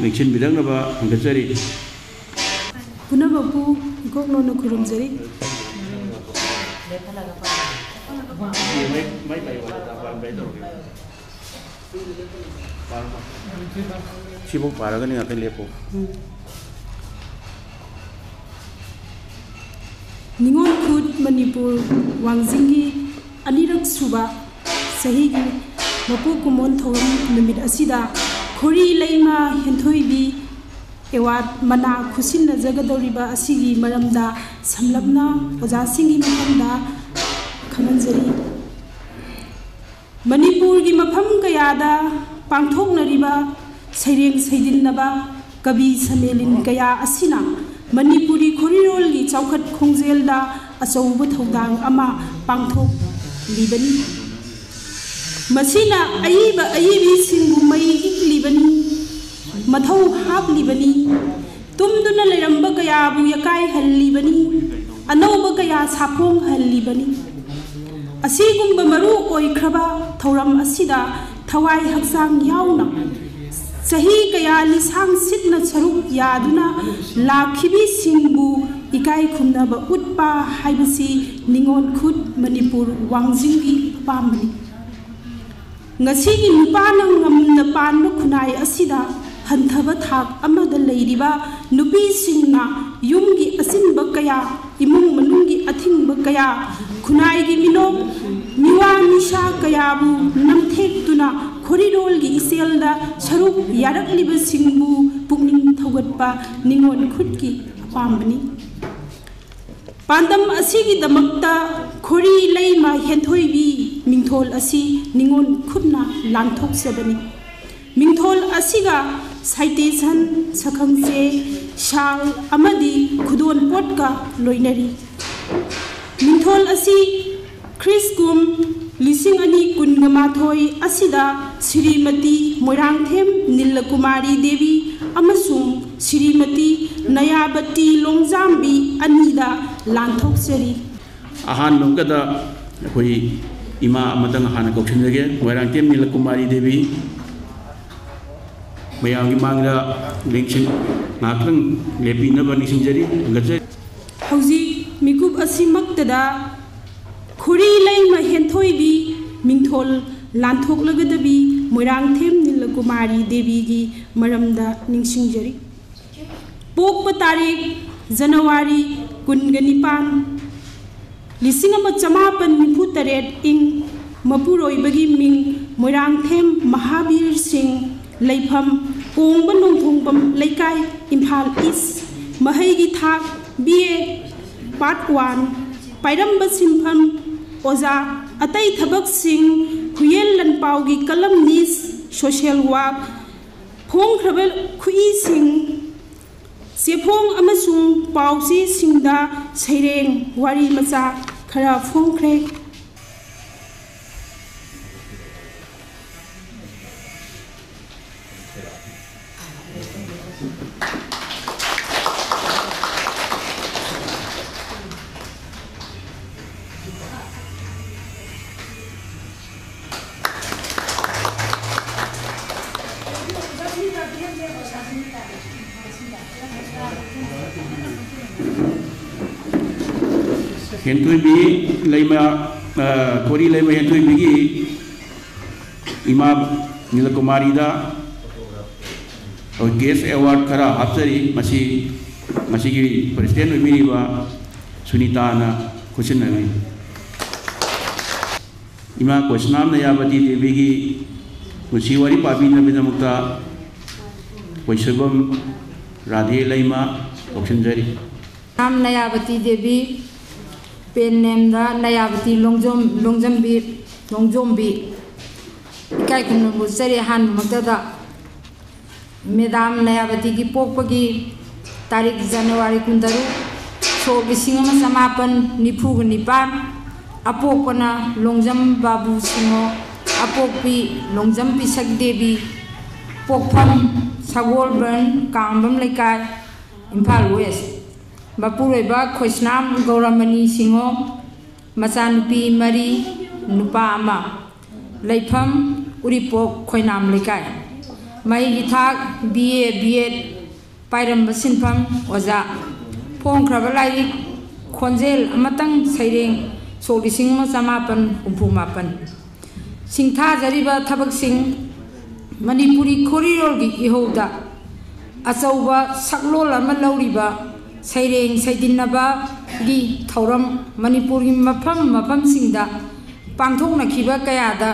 ꯂꯦꯡꯁꯤꯟꯕꯤꯔꯛꯅꯕ ꯍꯪꯒꯠꯆꯔꯤ꯫ ꯄꯨꯝꯅꯃꯛꯄꯨ ꯏꯀꯣꯛ ꯅꯧꯅ ꯈꯨꯔꯨꯝꯖꯔꯤ꯫ ꯁꯤꯐꯧ ꯄꯥꯔꯒꯅꯤ, ꯉꯥꯛꯇꯪ ꯂꯦꯞꯄꯣ꯫ ꯎꯝ꯫ ꯅꯤꯉꯣꯜ ꯈꯨꯠ ꯃꯅꯤꯄꯨꯔ ꯋꯥꯡꯖꯤꯡꯒꯤ ꯑꯅꯤꯔꯛ ꯁꯨꯕ ꯆꯍꯤꯒꯤ ꯃꯄꯣꯛ ꯀꯨꯝꯑꯣꯟ ꯊꯧꯔꯝ ꯅꯨꯃꯤꯠ ꯑꯁꯤꯗ ꯈꯣꯔꯤ ꯂꯩꯃ ꯍꯦꯟꯊꯣꯏꯕꯤ ꯑꯦꯋꯥꯔꯗ ꯃꯅꯥ ꯈꯨꯠꯁꯤꯟꯅꯖꯒꯗꯧꯔꯤꯕ ꯑꯁꯤꯒꯤ ꯃꯔꯝꯗ ꯁꯝꯂꯞꯅ ꯑꯣꯖꯥꯁꯤꯡꯒꯤ ꯃꯐꯝꯗ ꯈꯪꯍꯟꯖꯔꯤ꯫ ꯃꯅꯤꯄꯨꯔꯒꯤ ꯃꯐꯝ ꯀꯌꯥꯗ ꯄꯥꯡꯊꯣꯛꯅꯔꯤꯕ ꯁꯩꯔꯦꯡ ꯁꯩꯗꯤꯟꯅꯕ ꯀꯕꯤ ꯁꯃꯦꯂꯤꯟ ꯀꯌꯥ ꯑꯁꯤꯅ ꯃꯅꯤꯄꯨꯔꯤ ꯈꯣꯔꯤꯔꯣꯜꯒꯤ ꯆꯥꯎꯈꯠ ꯈꯣꯡꯖꯦꯜꯗ ꯑꯆꯧꯕ ꯊꯧꯗꯥꯡ ꯑꯃ ꯄꯥꯡꯊꯣꯛꯂꯤꯕꯅꯤ꯫ ꯃꯁꯤꯅ ꯑꯏꯕ ꯑꯏꯕꯤꯁꯤꯡꯕꯨ ꯃꯩ ꯏꯛꯂꯤꯕꯅꯤ, ꯃꯊꯧ ꯍꯥꯞꯂꯤꯕꯅꯤ, ꯇꯨꯝꯗꯨꯅ ꯂꯩꯔꯝꯕ ꯀꯌꯥꯕꯨ ꯌꯥꯀꯥꯏꯍꯜꯂꯤꯕꯅꯤ, ꯑꯅꯧꯕ ꯀꯌꯥ ꯁꯥꯐꯣꯡꯍꯜꯂꯤꯕꯅꯤ꯫ ꯑꯁꯤꯒꯨꯝꯕ ꯃꯔꯨ ꯑꯣꯏꯈ꯭ꯔꯕ ꯊꯧꯔꯝ ꯑꯁꯤꯗ ꯊꯋꯥꯏ ꯍꯛꯆꯥꯡ ꯌꯥꯎꯅ ꯆꯍꯤ ꯀꯌꯥ ꯂꯤꯁꯥꯡ ꯁꯤꯠꯅ ꯁꯔꯨꯛ ꯌꯥꯗꯨꯅ ꯂꯥꯛꯈꯤꯕꯤꯁꯤꯡꯕꯨ ꯏꯀꯥꯏ ꯈꯨꯝꯅꯕ ꯎꯠꯄ ꯍꯥꯏꯕꯁꯤ ꯅꯤꯉꯣꯜ ꯈꯨꯠ ꯃꯅꯤꯄꯨꯔ ꯋꯥꯡꯖꯤꯡꯒꯤ ꯑꯄꯥꯝꯕꯅꯤ꯫ ꯉꯁꯤꯒꯤ ꯅꯨꯄꯥꯅ ꯉꯝꯅ ꯄꯥꯟꯕ ꯈꯨꯟꯅꯥꯏ ꯑꯁꯤꯗ ꯍꯟꯊꯕ ꯊꯥꯛ ꯑꯃꯗ ꯂꯩꯔꯤꯕ ꯅꯨꯄꯤꯁꯤꯡꯅ ꯌꯨꯝꯒꯤ ꯑꯆꯤꯟꯕ ꯀꯌꯥ, ꯏꯃꯨꯡ ꯃꯅꯨꯡꯒꯤ ꯑꯊꯤꯡꯕ ꯀꯌꯥ, ꯈꯨꯟꯅꯥꯏꯒꯤ ꯃꯤꯅꯣꯛ ꯃꯤꯋꯥ ꯃꯤꯁꯥ ꯀꯌꯥꯕꯨ ꯅꯝꯊꯦꯛꯇꯨꯅ ꯈꯣꯔꯤꯔꯣꯜꯒꯤ ꯏꯆꯦꯜꯗ ꯁꯔꯨꯛ ꯌꯥꯔꯛꯂꯤꯕꯁꯤꯡꯕꯨ ꯄꯨꯛꯅꯤꯡ ꯊꯧꯒꯠꯄ ꯅꯤꯉꯣꯜ ꯈꯨꯠꯀꯤ ꯑꯄꯥꯝꯕꯅꯤ꯫ ꯄꯥꯟꯗꯝ ꯑꯁꯤꯒꯤꯗꯃꯛꯇ ꯈꯣꯔꯤ ꯂꯩꯃ ꯍꯦꯟꯊꯣꯏꯕꯤ ꯃꯤꯡꯊꯣꯜ ꯑꯁꯤ ꯅꯤꯉꯣꯜ ꯈꯨꯠꯅ ꯂꯥꯟꯊꯣꯛꯆꯕꯅꯤ꯫ ꯃꯤꯡꯊꯣꯜ ꯑꯁꯤꯒ citation, ꯁꯛꯈꯪꯆꯦ, ꯁꯥꯜ ꯑꯃꯗꯤ ꯈꯨꯗꯣꯜꯄꯣꯠꯀ ꯂꯣꯏꯅꯔꯤ꯫ ꯃꯤꯡꯊꯣꯜ ꯑꯁꯤ ꯈ꯭ꯔꯤꯁꯀꯨꯝ ꯂꯤꯁꯤꯡ ꯑꯅꯤ ꯀꯨꯟꯒ ꯃꯥꯊꯣꯏ ꯑꯁꯤꯗ ꯁ꯭ꯔꯤꯃꯇꯤ ꯃꯣꯏꯔꯥꯡꯊꯦꯝ ꯅꯤꯂꯀꯨꯃꯥꯔꯤ ꯗꯦꯕꯤ ꯑꯃꯁꯨꯡ ꯁ꯭ꯔꯤꯃꯇꯤ ꯅꯌꯥꯕꯇꯤ ꯂꯣꯡꯖꯥꯝꯕꯤ ꯑꯅꯤꯗ ꯂꯥꯟꯊꯣꯛꯆꯔꯤ꯫ ꯑꯍꯥꯟꯕ ꯑꯃꯒꯗ ꯑꯩꯈꯣꯏ ꯏꯃꯥ ꯑꯃꯇꯪ ꯍꯥꯟꯅ ꯀꯧꯁꯤꯟꯖꯒꯦ, ꯃꯣꯏꯔꯥꯡꯊꯦꯝ ꯅꯤꯂꯀꯨꯃꯥꯔꯤ ꯗꯦꯕꯤ꯫ ꯃꯌꯥꯝꯒꯤ ꯃꯥꯡꯗ ꯅꯤꯡꯁꯤꯡ-, ꯉꯥꯏꯍꯥꯛꯇꯪ ꯂꯦꯞꯄꯤꯅꯕ ꯅꯤꯡꯁꯤꯡꯖꯔꯤ, ꯊꯥꯒꯠꯆꯔꯤ꯫ ꯍꯧꯖꯤꯛ ꯃꯤꯀꯨꯞ ꯑꯁꯤꯃꯛꯇꯗ ꯈꯣꯔꯤ ꯂꯩꯃ ꯍꯦꯟꯊꯣꯏꯕꯤ ꯃꯤꯡꯊꯣꯜ ꯂꯥꯟꯊꯣꯛꯂꯒꯗꯕꯤ ꯃꯣꯏꯔꯥꯡꯊꯦꯝ ꯅꯤꯂꯀꯨꯃꯥꯔꯤ ꯗꯦꯕꯤꯒꯤ ꯃꯔꯝꯗ ꯅꯤꯡꯁꯤꯡꯖꯔꯤ꯫ ꯄꯣꯛꯄ ꯇꯥꯔꯤꯛ ꯖꯅꯋꯥꯔꯤ ꯀꯨꯟꯒ ꯅꯤꯄꯥꯟ, ꯂꯤꯁꯤꯡ ꯑꯃ ꯆꯃꯥꯄꯟ ꯅꯤꯐꯨ ꯇꯔꯦꯠ ꯏꯪ, ꯃꯄꯨꯔꯣꯏꯕꯒꯤ ꯃꯤꯡ ꯃꯣꯏꯔꯥꯡꯊꯦꯝ ꯃꯍꯥꯕꯤꯔ ꯁꯤꯡ, ꯂꯩꯐꯝ ꯀꯣꯡꯕ ꯅꯣꯡꯊꯣꯡꯕꯝ ꯂꯩꯀꯥꯏ, ꯏꯝꯐꯥꯜ ꯏꯁ, ꯃꯍꯩꯒꯤ ꯊꯥꯛ B A Part one, ꯄꯥꯏꯔꯝꯕ ꯁꯤꯟꯐꯝ ꯑꯣꯖꯥ, ꯑꯇꯩ ꯊꯕꯛꯁꯤꯡ ꯍꯨꯌꯦꯟ ꯂꯟꯄꯥꯎꯒꯤ columnist, social work, ꯐꯣꯡꯈ꯭ꯔꯕ ꯈꯨꯏꯁꯤꯡ, ꯆꯦꯐꯣꯡ ꯑꯃꯁꯨꯡ ꯄꯥꯎꯆꯦꯁꯤꯡꯗ ꯁꯩꯔꯦꯡ ꯋꯥꯔꯤ ꯃꯆꯥ ꯈꯔ ꯐꯣꯡꯈ꯭ꯔꯦ꯫ ꯍꯦꯟꯊꯣꯏꯕꯤ ꯂꯩꯃ, ꯑ, ꯀꯣꯔꯤ ꯂꯩꯃ ꯍꯦꯟꯊꯣꯏꯕꯤꯒꯤ ꯏꯃꯥ ꯅꯤꯂꯀꯨꯃꯥꯔꯤꯗ ꯒꯦꯁ ꯑꯦꯋꯥꯔꯗ ꯈꯔ ꯍꯥꯞꯆꯔꯤ꯫ ꯃꯁꯤ ꯃꯁꯤꯒꯤ ꯄ꯭ꯔꯦꯁꯤꯗꯦꯟ ꯑꯣꯏꯕꯤꯔꯤꯕ ꯁꯨꯅꯤꯇꯥꯅ ꯈꯨꯠꯁꯤꯟꯅꯕꯤ꯫ ꯏꯃꯥ ꯀꯣꯁꯅꯥꯝ ꯅꯌꯥꯕꯇꯤ ꯗꯦꯕꯤꯒꯤ ꯄꯨꯟꯁꯤ ꯋꯥꯔꯤ ꯄꯥꯕꯤꯅꯕꯒꯤꯗꯃꯛꯇ ꯀꯣꯏꯁꯣꯏꯕꯝ ꯔꯥꯙꯦ ꯂꯩꯃ ꯀꯧꯁꯤꯟꯖꯔꯤ꯫ ꯅꯥꯝ ꯅꯌꯥꯕꯇꯤ ꯗꯦꯕꯤ, ꯄꯦꯟ ꯅꯦꯝꯗ ꯅꯌꯥꯕꯇꯤ ꯂꯣꯡꯖꯣꯝ-, ꯂꯣꯡꯖꯝꯕꯤ, ꯂꯣꯡꯖꯣꯝꯕꯤ꯫ ꯏꯀꯥꯏ ꯈꯨꯝꯅꯕ ꯎꯠꯆꯔꯤ꯫ ꯑꯍꯥꯟꯕꯃꯛꯇꯗ ꯃꯦꯗꯥꯝ ꯅꯌꯥꯕꯇꯤꯒꯤ ꯄꯣꯛꯄꯒꯤ ꯇꯥꯔꯤꯛ ꯖꯅꯋꯥꯔꯤ ꯀꯨꯟꯇꯔꯨꯛ, ꯁꯣꯛ ꯂꯤꯁꯤꯡ ꯑꯃ ꯆꯃꯥꯄꯟ ꯅꯤꯐꯨꯒ ꯅꯤꯄꯥꯟ, ꯑꯄꯣꯛꯄꯅ ꯂꯣꯡꯖꯝ ꯕꯥꯕꯨ ꯁꯤꯡꯍꯣ, ꯑꯄꯣꯛꯄꯤ ꯂꯣꯡꯖꯝ ꯄꯤꯁꯛ ꯗꯦꯕꯤ, ꯄꯣꯛꯐꯝ ꯁꯒꯣꯜꯕꯟ ꯀꯥꯡꯕꯝ ꯂꯩꯀꯥꯏ, ꯏꯝꯐꯥꯜ ꯋꯦꯁ꯫ ꯃꯄꯨꯔꯣꯏꯕ ꯈꯣꯏꯁꯅꯥꯝ ꯒꯧꯔꯃꯅꯤ ꯁꯤꯡꯍꯣ, ꯃꯆꯥꯅꯨꯄꯤ ꯃꯔꯤ, ꯅꯨꯄꯥ ꯑꯃ꯫ ꯂꯩꯐꯝ ꯎꯔꯤꯄꯣꯛ ꯈꯣꯏꯅꯥꯝ ꯂꯩꯀꯥꯏ꯫ ꯃꯍꯩꯒꯤ ꯊꯥꯛ ꯕꯤ ꯑꯦ, ꯕꯤ ꯑꯦꯗ, ꯄꯥꯏꯔꯝꯕ ꯁꯤꯟꯐꯝ ꯑꯣꯖꯥ꯫ ꯐꯣꯡꯈ꯭ꯔꯕ ꯂꯥꯏꯔꯤꯛ ꯈꯣꯟꯖꯦꯜ ꯑꯃꯇꯪ ꯁꯩꯔꯦꯡ ꯁꯣꯛ ꯂꯤꯁꯤꯡ ꯑꯃ ꯆꯃꯥꯄꯟ ꯍꯨꯝꯐꯨ ꯃꯥꯄꯟ꯫ ꯁꯤꯡꯊꯥꯖꯔꯤꯕ ꯊꯕꯛꯁꯤꯡ: ꯃꯅꯤꯄꯨꯔꯤ ꯈꯣꯔꯤꯔꯣꯜꯒꯤ ꯏꯍꯧꯗ ꯑꯆꯧꯕ ꯁꯛꯂꯣꯟ ꯑꯃ ꯂꯧꯔꯤꯕ ꯁꯩꯔꯦꯡ ꯁꯩꯗꯤꯟꯅꯕꯒꯤ ꯊꯧꯔꯝ ꯃꯅꯤꯄꯨꯔꯒꯤ ꯃꯐꯝ ꯃꯐꯝꯁꯤꯡꯗ ꯄꯥꯡꯊꯣꯛꯅꯈꯤꯕ ꯀꯌꯥꯗ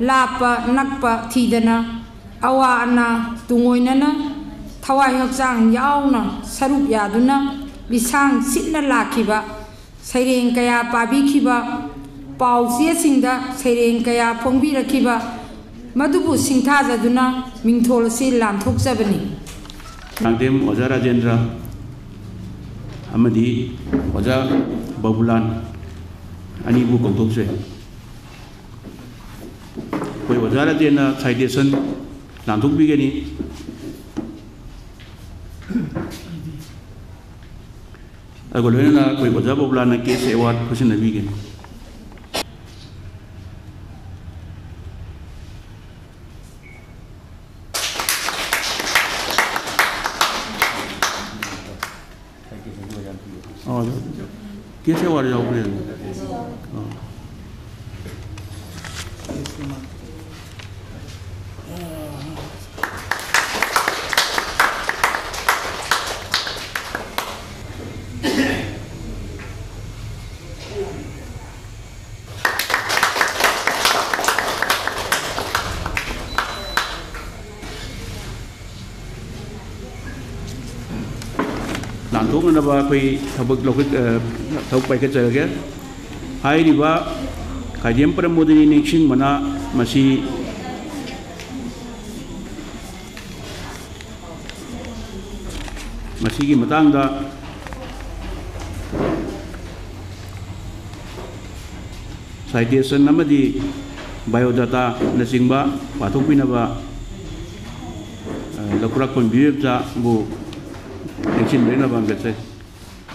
ꯂꯥꯞꯄ ꯅꯛꯄ ꯊꯤꯗꯅ ꯑꯋꯥ ꯑꯅꯥ ꯇꯨꯡꯑꯣꯏꯅꯅ ꯊꯋꯥꯏ ꯍꯛꯆꯥꯡ ꯌꯥꯎꯅ ꯁꯔꯨꯛ ꯌꯥꯗꯨꯅ ꯂꯤꯁꯥꯡ ꯁꯤꯠꯅ ꯂꯥꯛꯈꯤꯕ ꯁꯩꯔꯦꯡ ꯀꯌꯥ ꯄꯥꯕꯤꯈꯤꯕ, ꯄꯥꯎ ꯆꯦꯁꯤꯡꯗ ꯁꯩꯔꯦꯡ ꯀꯌꯥ ꯐꯣꯡꯕꯤꯔꯛꯈꯤꯕ ꯃꯗꯨꯕꯨ ꯁꯤꯡꯊꯥꯖꯗꯨꯅ ꯃꯤꯡꯊꯣꯜ ꯑꯁꯤ ꯂꯥꯟꯊꯣꯛꯆꯕꯅꯤ꯫ ꯀꯥꯡꯊꯦꯝ ꯑꯣꯖꯥ ꯔꯥꯖꯦꯟꯗ꯭ꯔ ꯑꯃꯗꯤ ꯑꯣꯖꯥ ꯕꯕꯨꯂꯥꯟ ꯑꯅꯤꯕꯨ ꯀꯧꯊꯣꯛꯆꯩ꯫ ꯑꯩꯈꯣꯏ ꯑꯣꯖꯥ ꯔꯥꯖꯦꯟꯅ citation ꯂꯥꯟꯊꯣꯛꯄꯤꯒꯅꯤ꯫ ꯑꯗꯨꯒ ꯂꯣꯏꯅꯅ ꯑꯩꯈꯣꯏ ꯑꯣꯖꯥ ꯕꯕꯨꯂꯥꯟꯅ cash award ꯈꯨꯠꯁꯤꯟꯅꯕꯤꯒꯅꯤ꯫ ꯑꯣ, cash award ꯌꯥꯎꯕꯅꯦ꯫ ꯑꯣ꯫ ꯂꯥꯟꯊꯣꯛꯅꯅꯕ ꯑꯩꯈꯣꯏ ꯊꯕꯛ ꯂꯧꯈꯠ-, ꯑ, ꯊꯕꯛ ꯄꯥꯏꯈꯠꯆꯔꯒꯦ꯫ ꯍꯥꯏꯔꯤꯕ ꯈꯥꯏꯗꯦꯝ ꯄ꯭ꯔꯃꯣꯗꯤꯅꯤ ꯅꯤꯡꯁꯤꯡ ꯃꯅꯥ ꯃꯁꯤ ꯃꯁꯤꯒꯤ ꯃꯇꯥꯡꯗ citation ꯑꯃꯗꯤ biodatanaꯆꯤꯡꯕ ꯄꯥꯊꯣꯛꯄꯤꯅꯕ, ꯑ, ꯂꯧꯀ꯭ꯔꯥꯛꯄꯝ ꯕꯤꯕꯦꯝꯆꯥꯕꯨ ꯂꯦꯡꯁꯤꯟꯕꯤꯅꯕ ꯍꯪꯒꯠꯆꯔꯤ꯫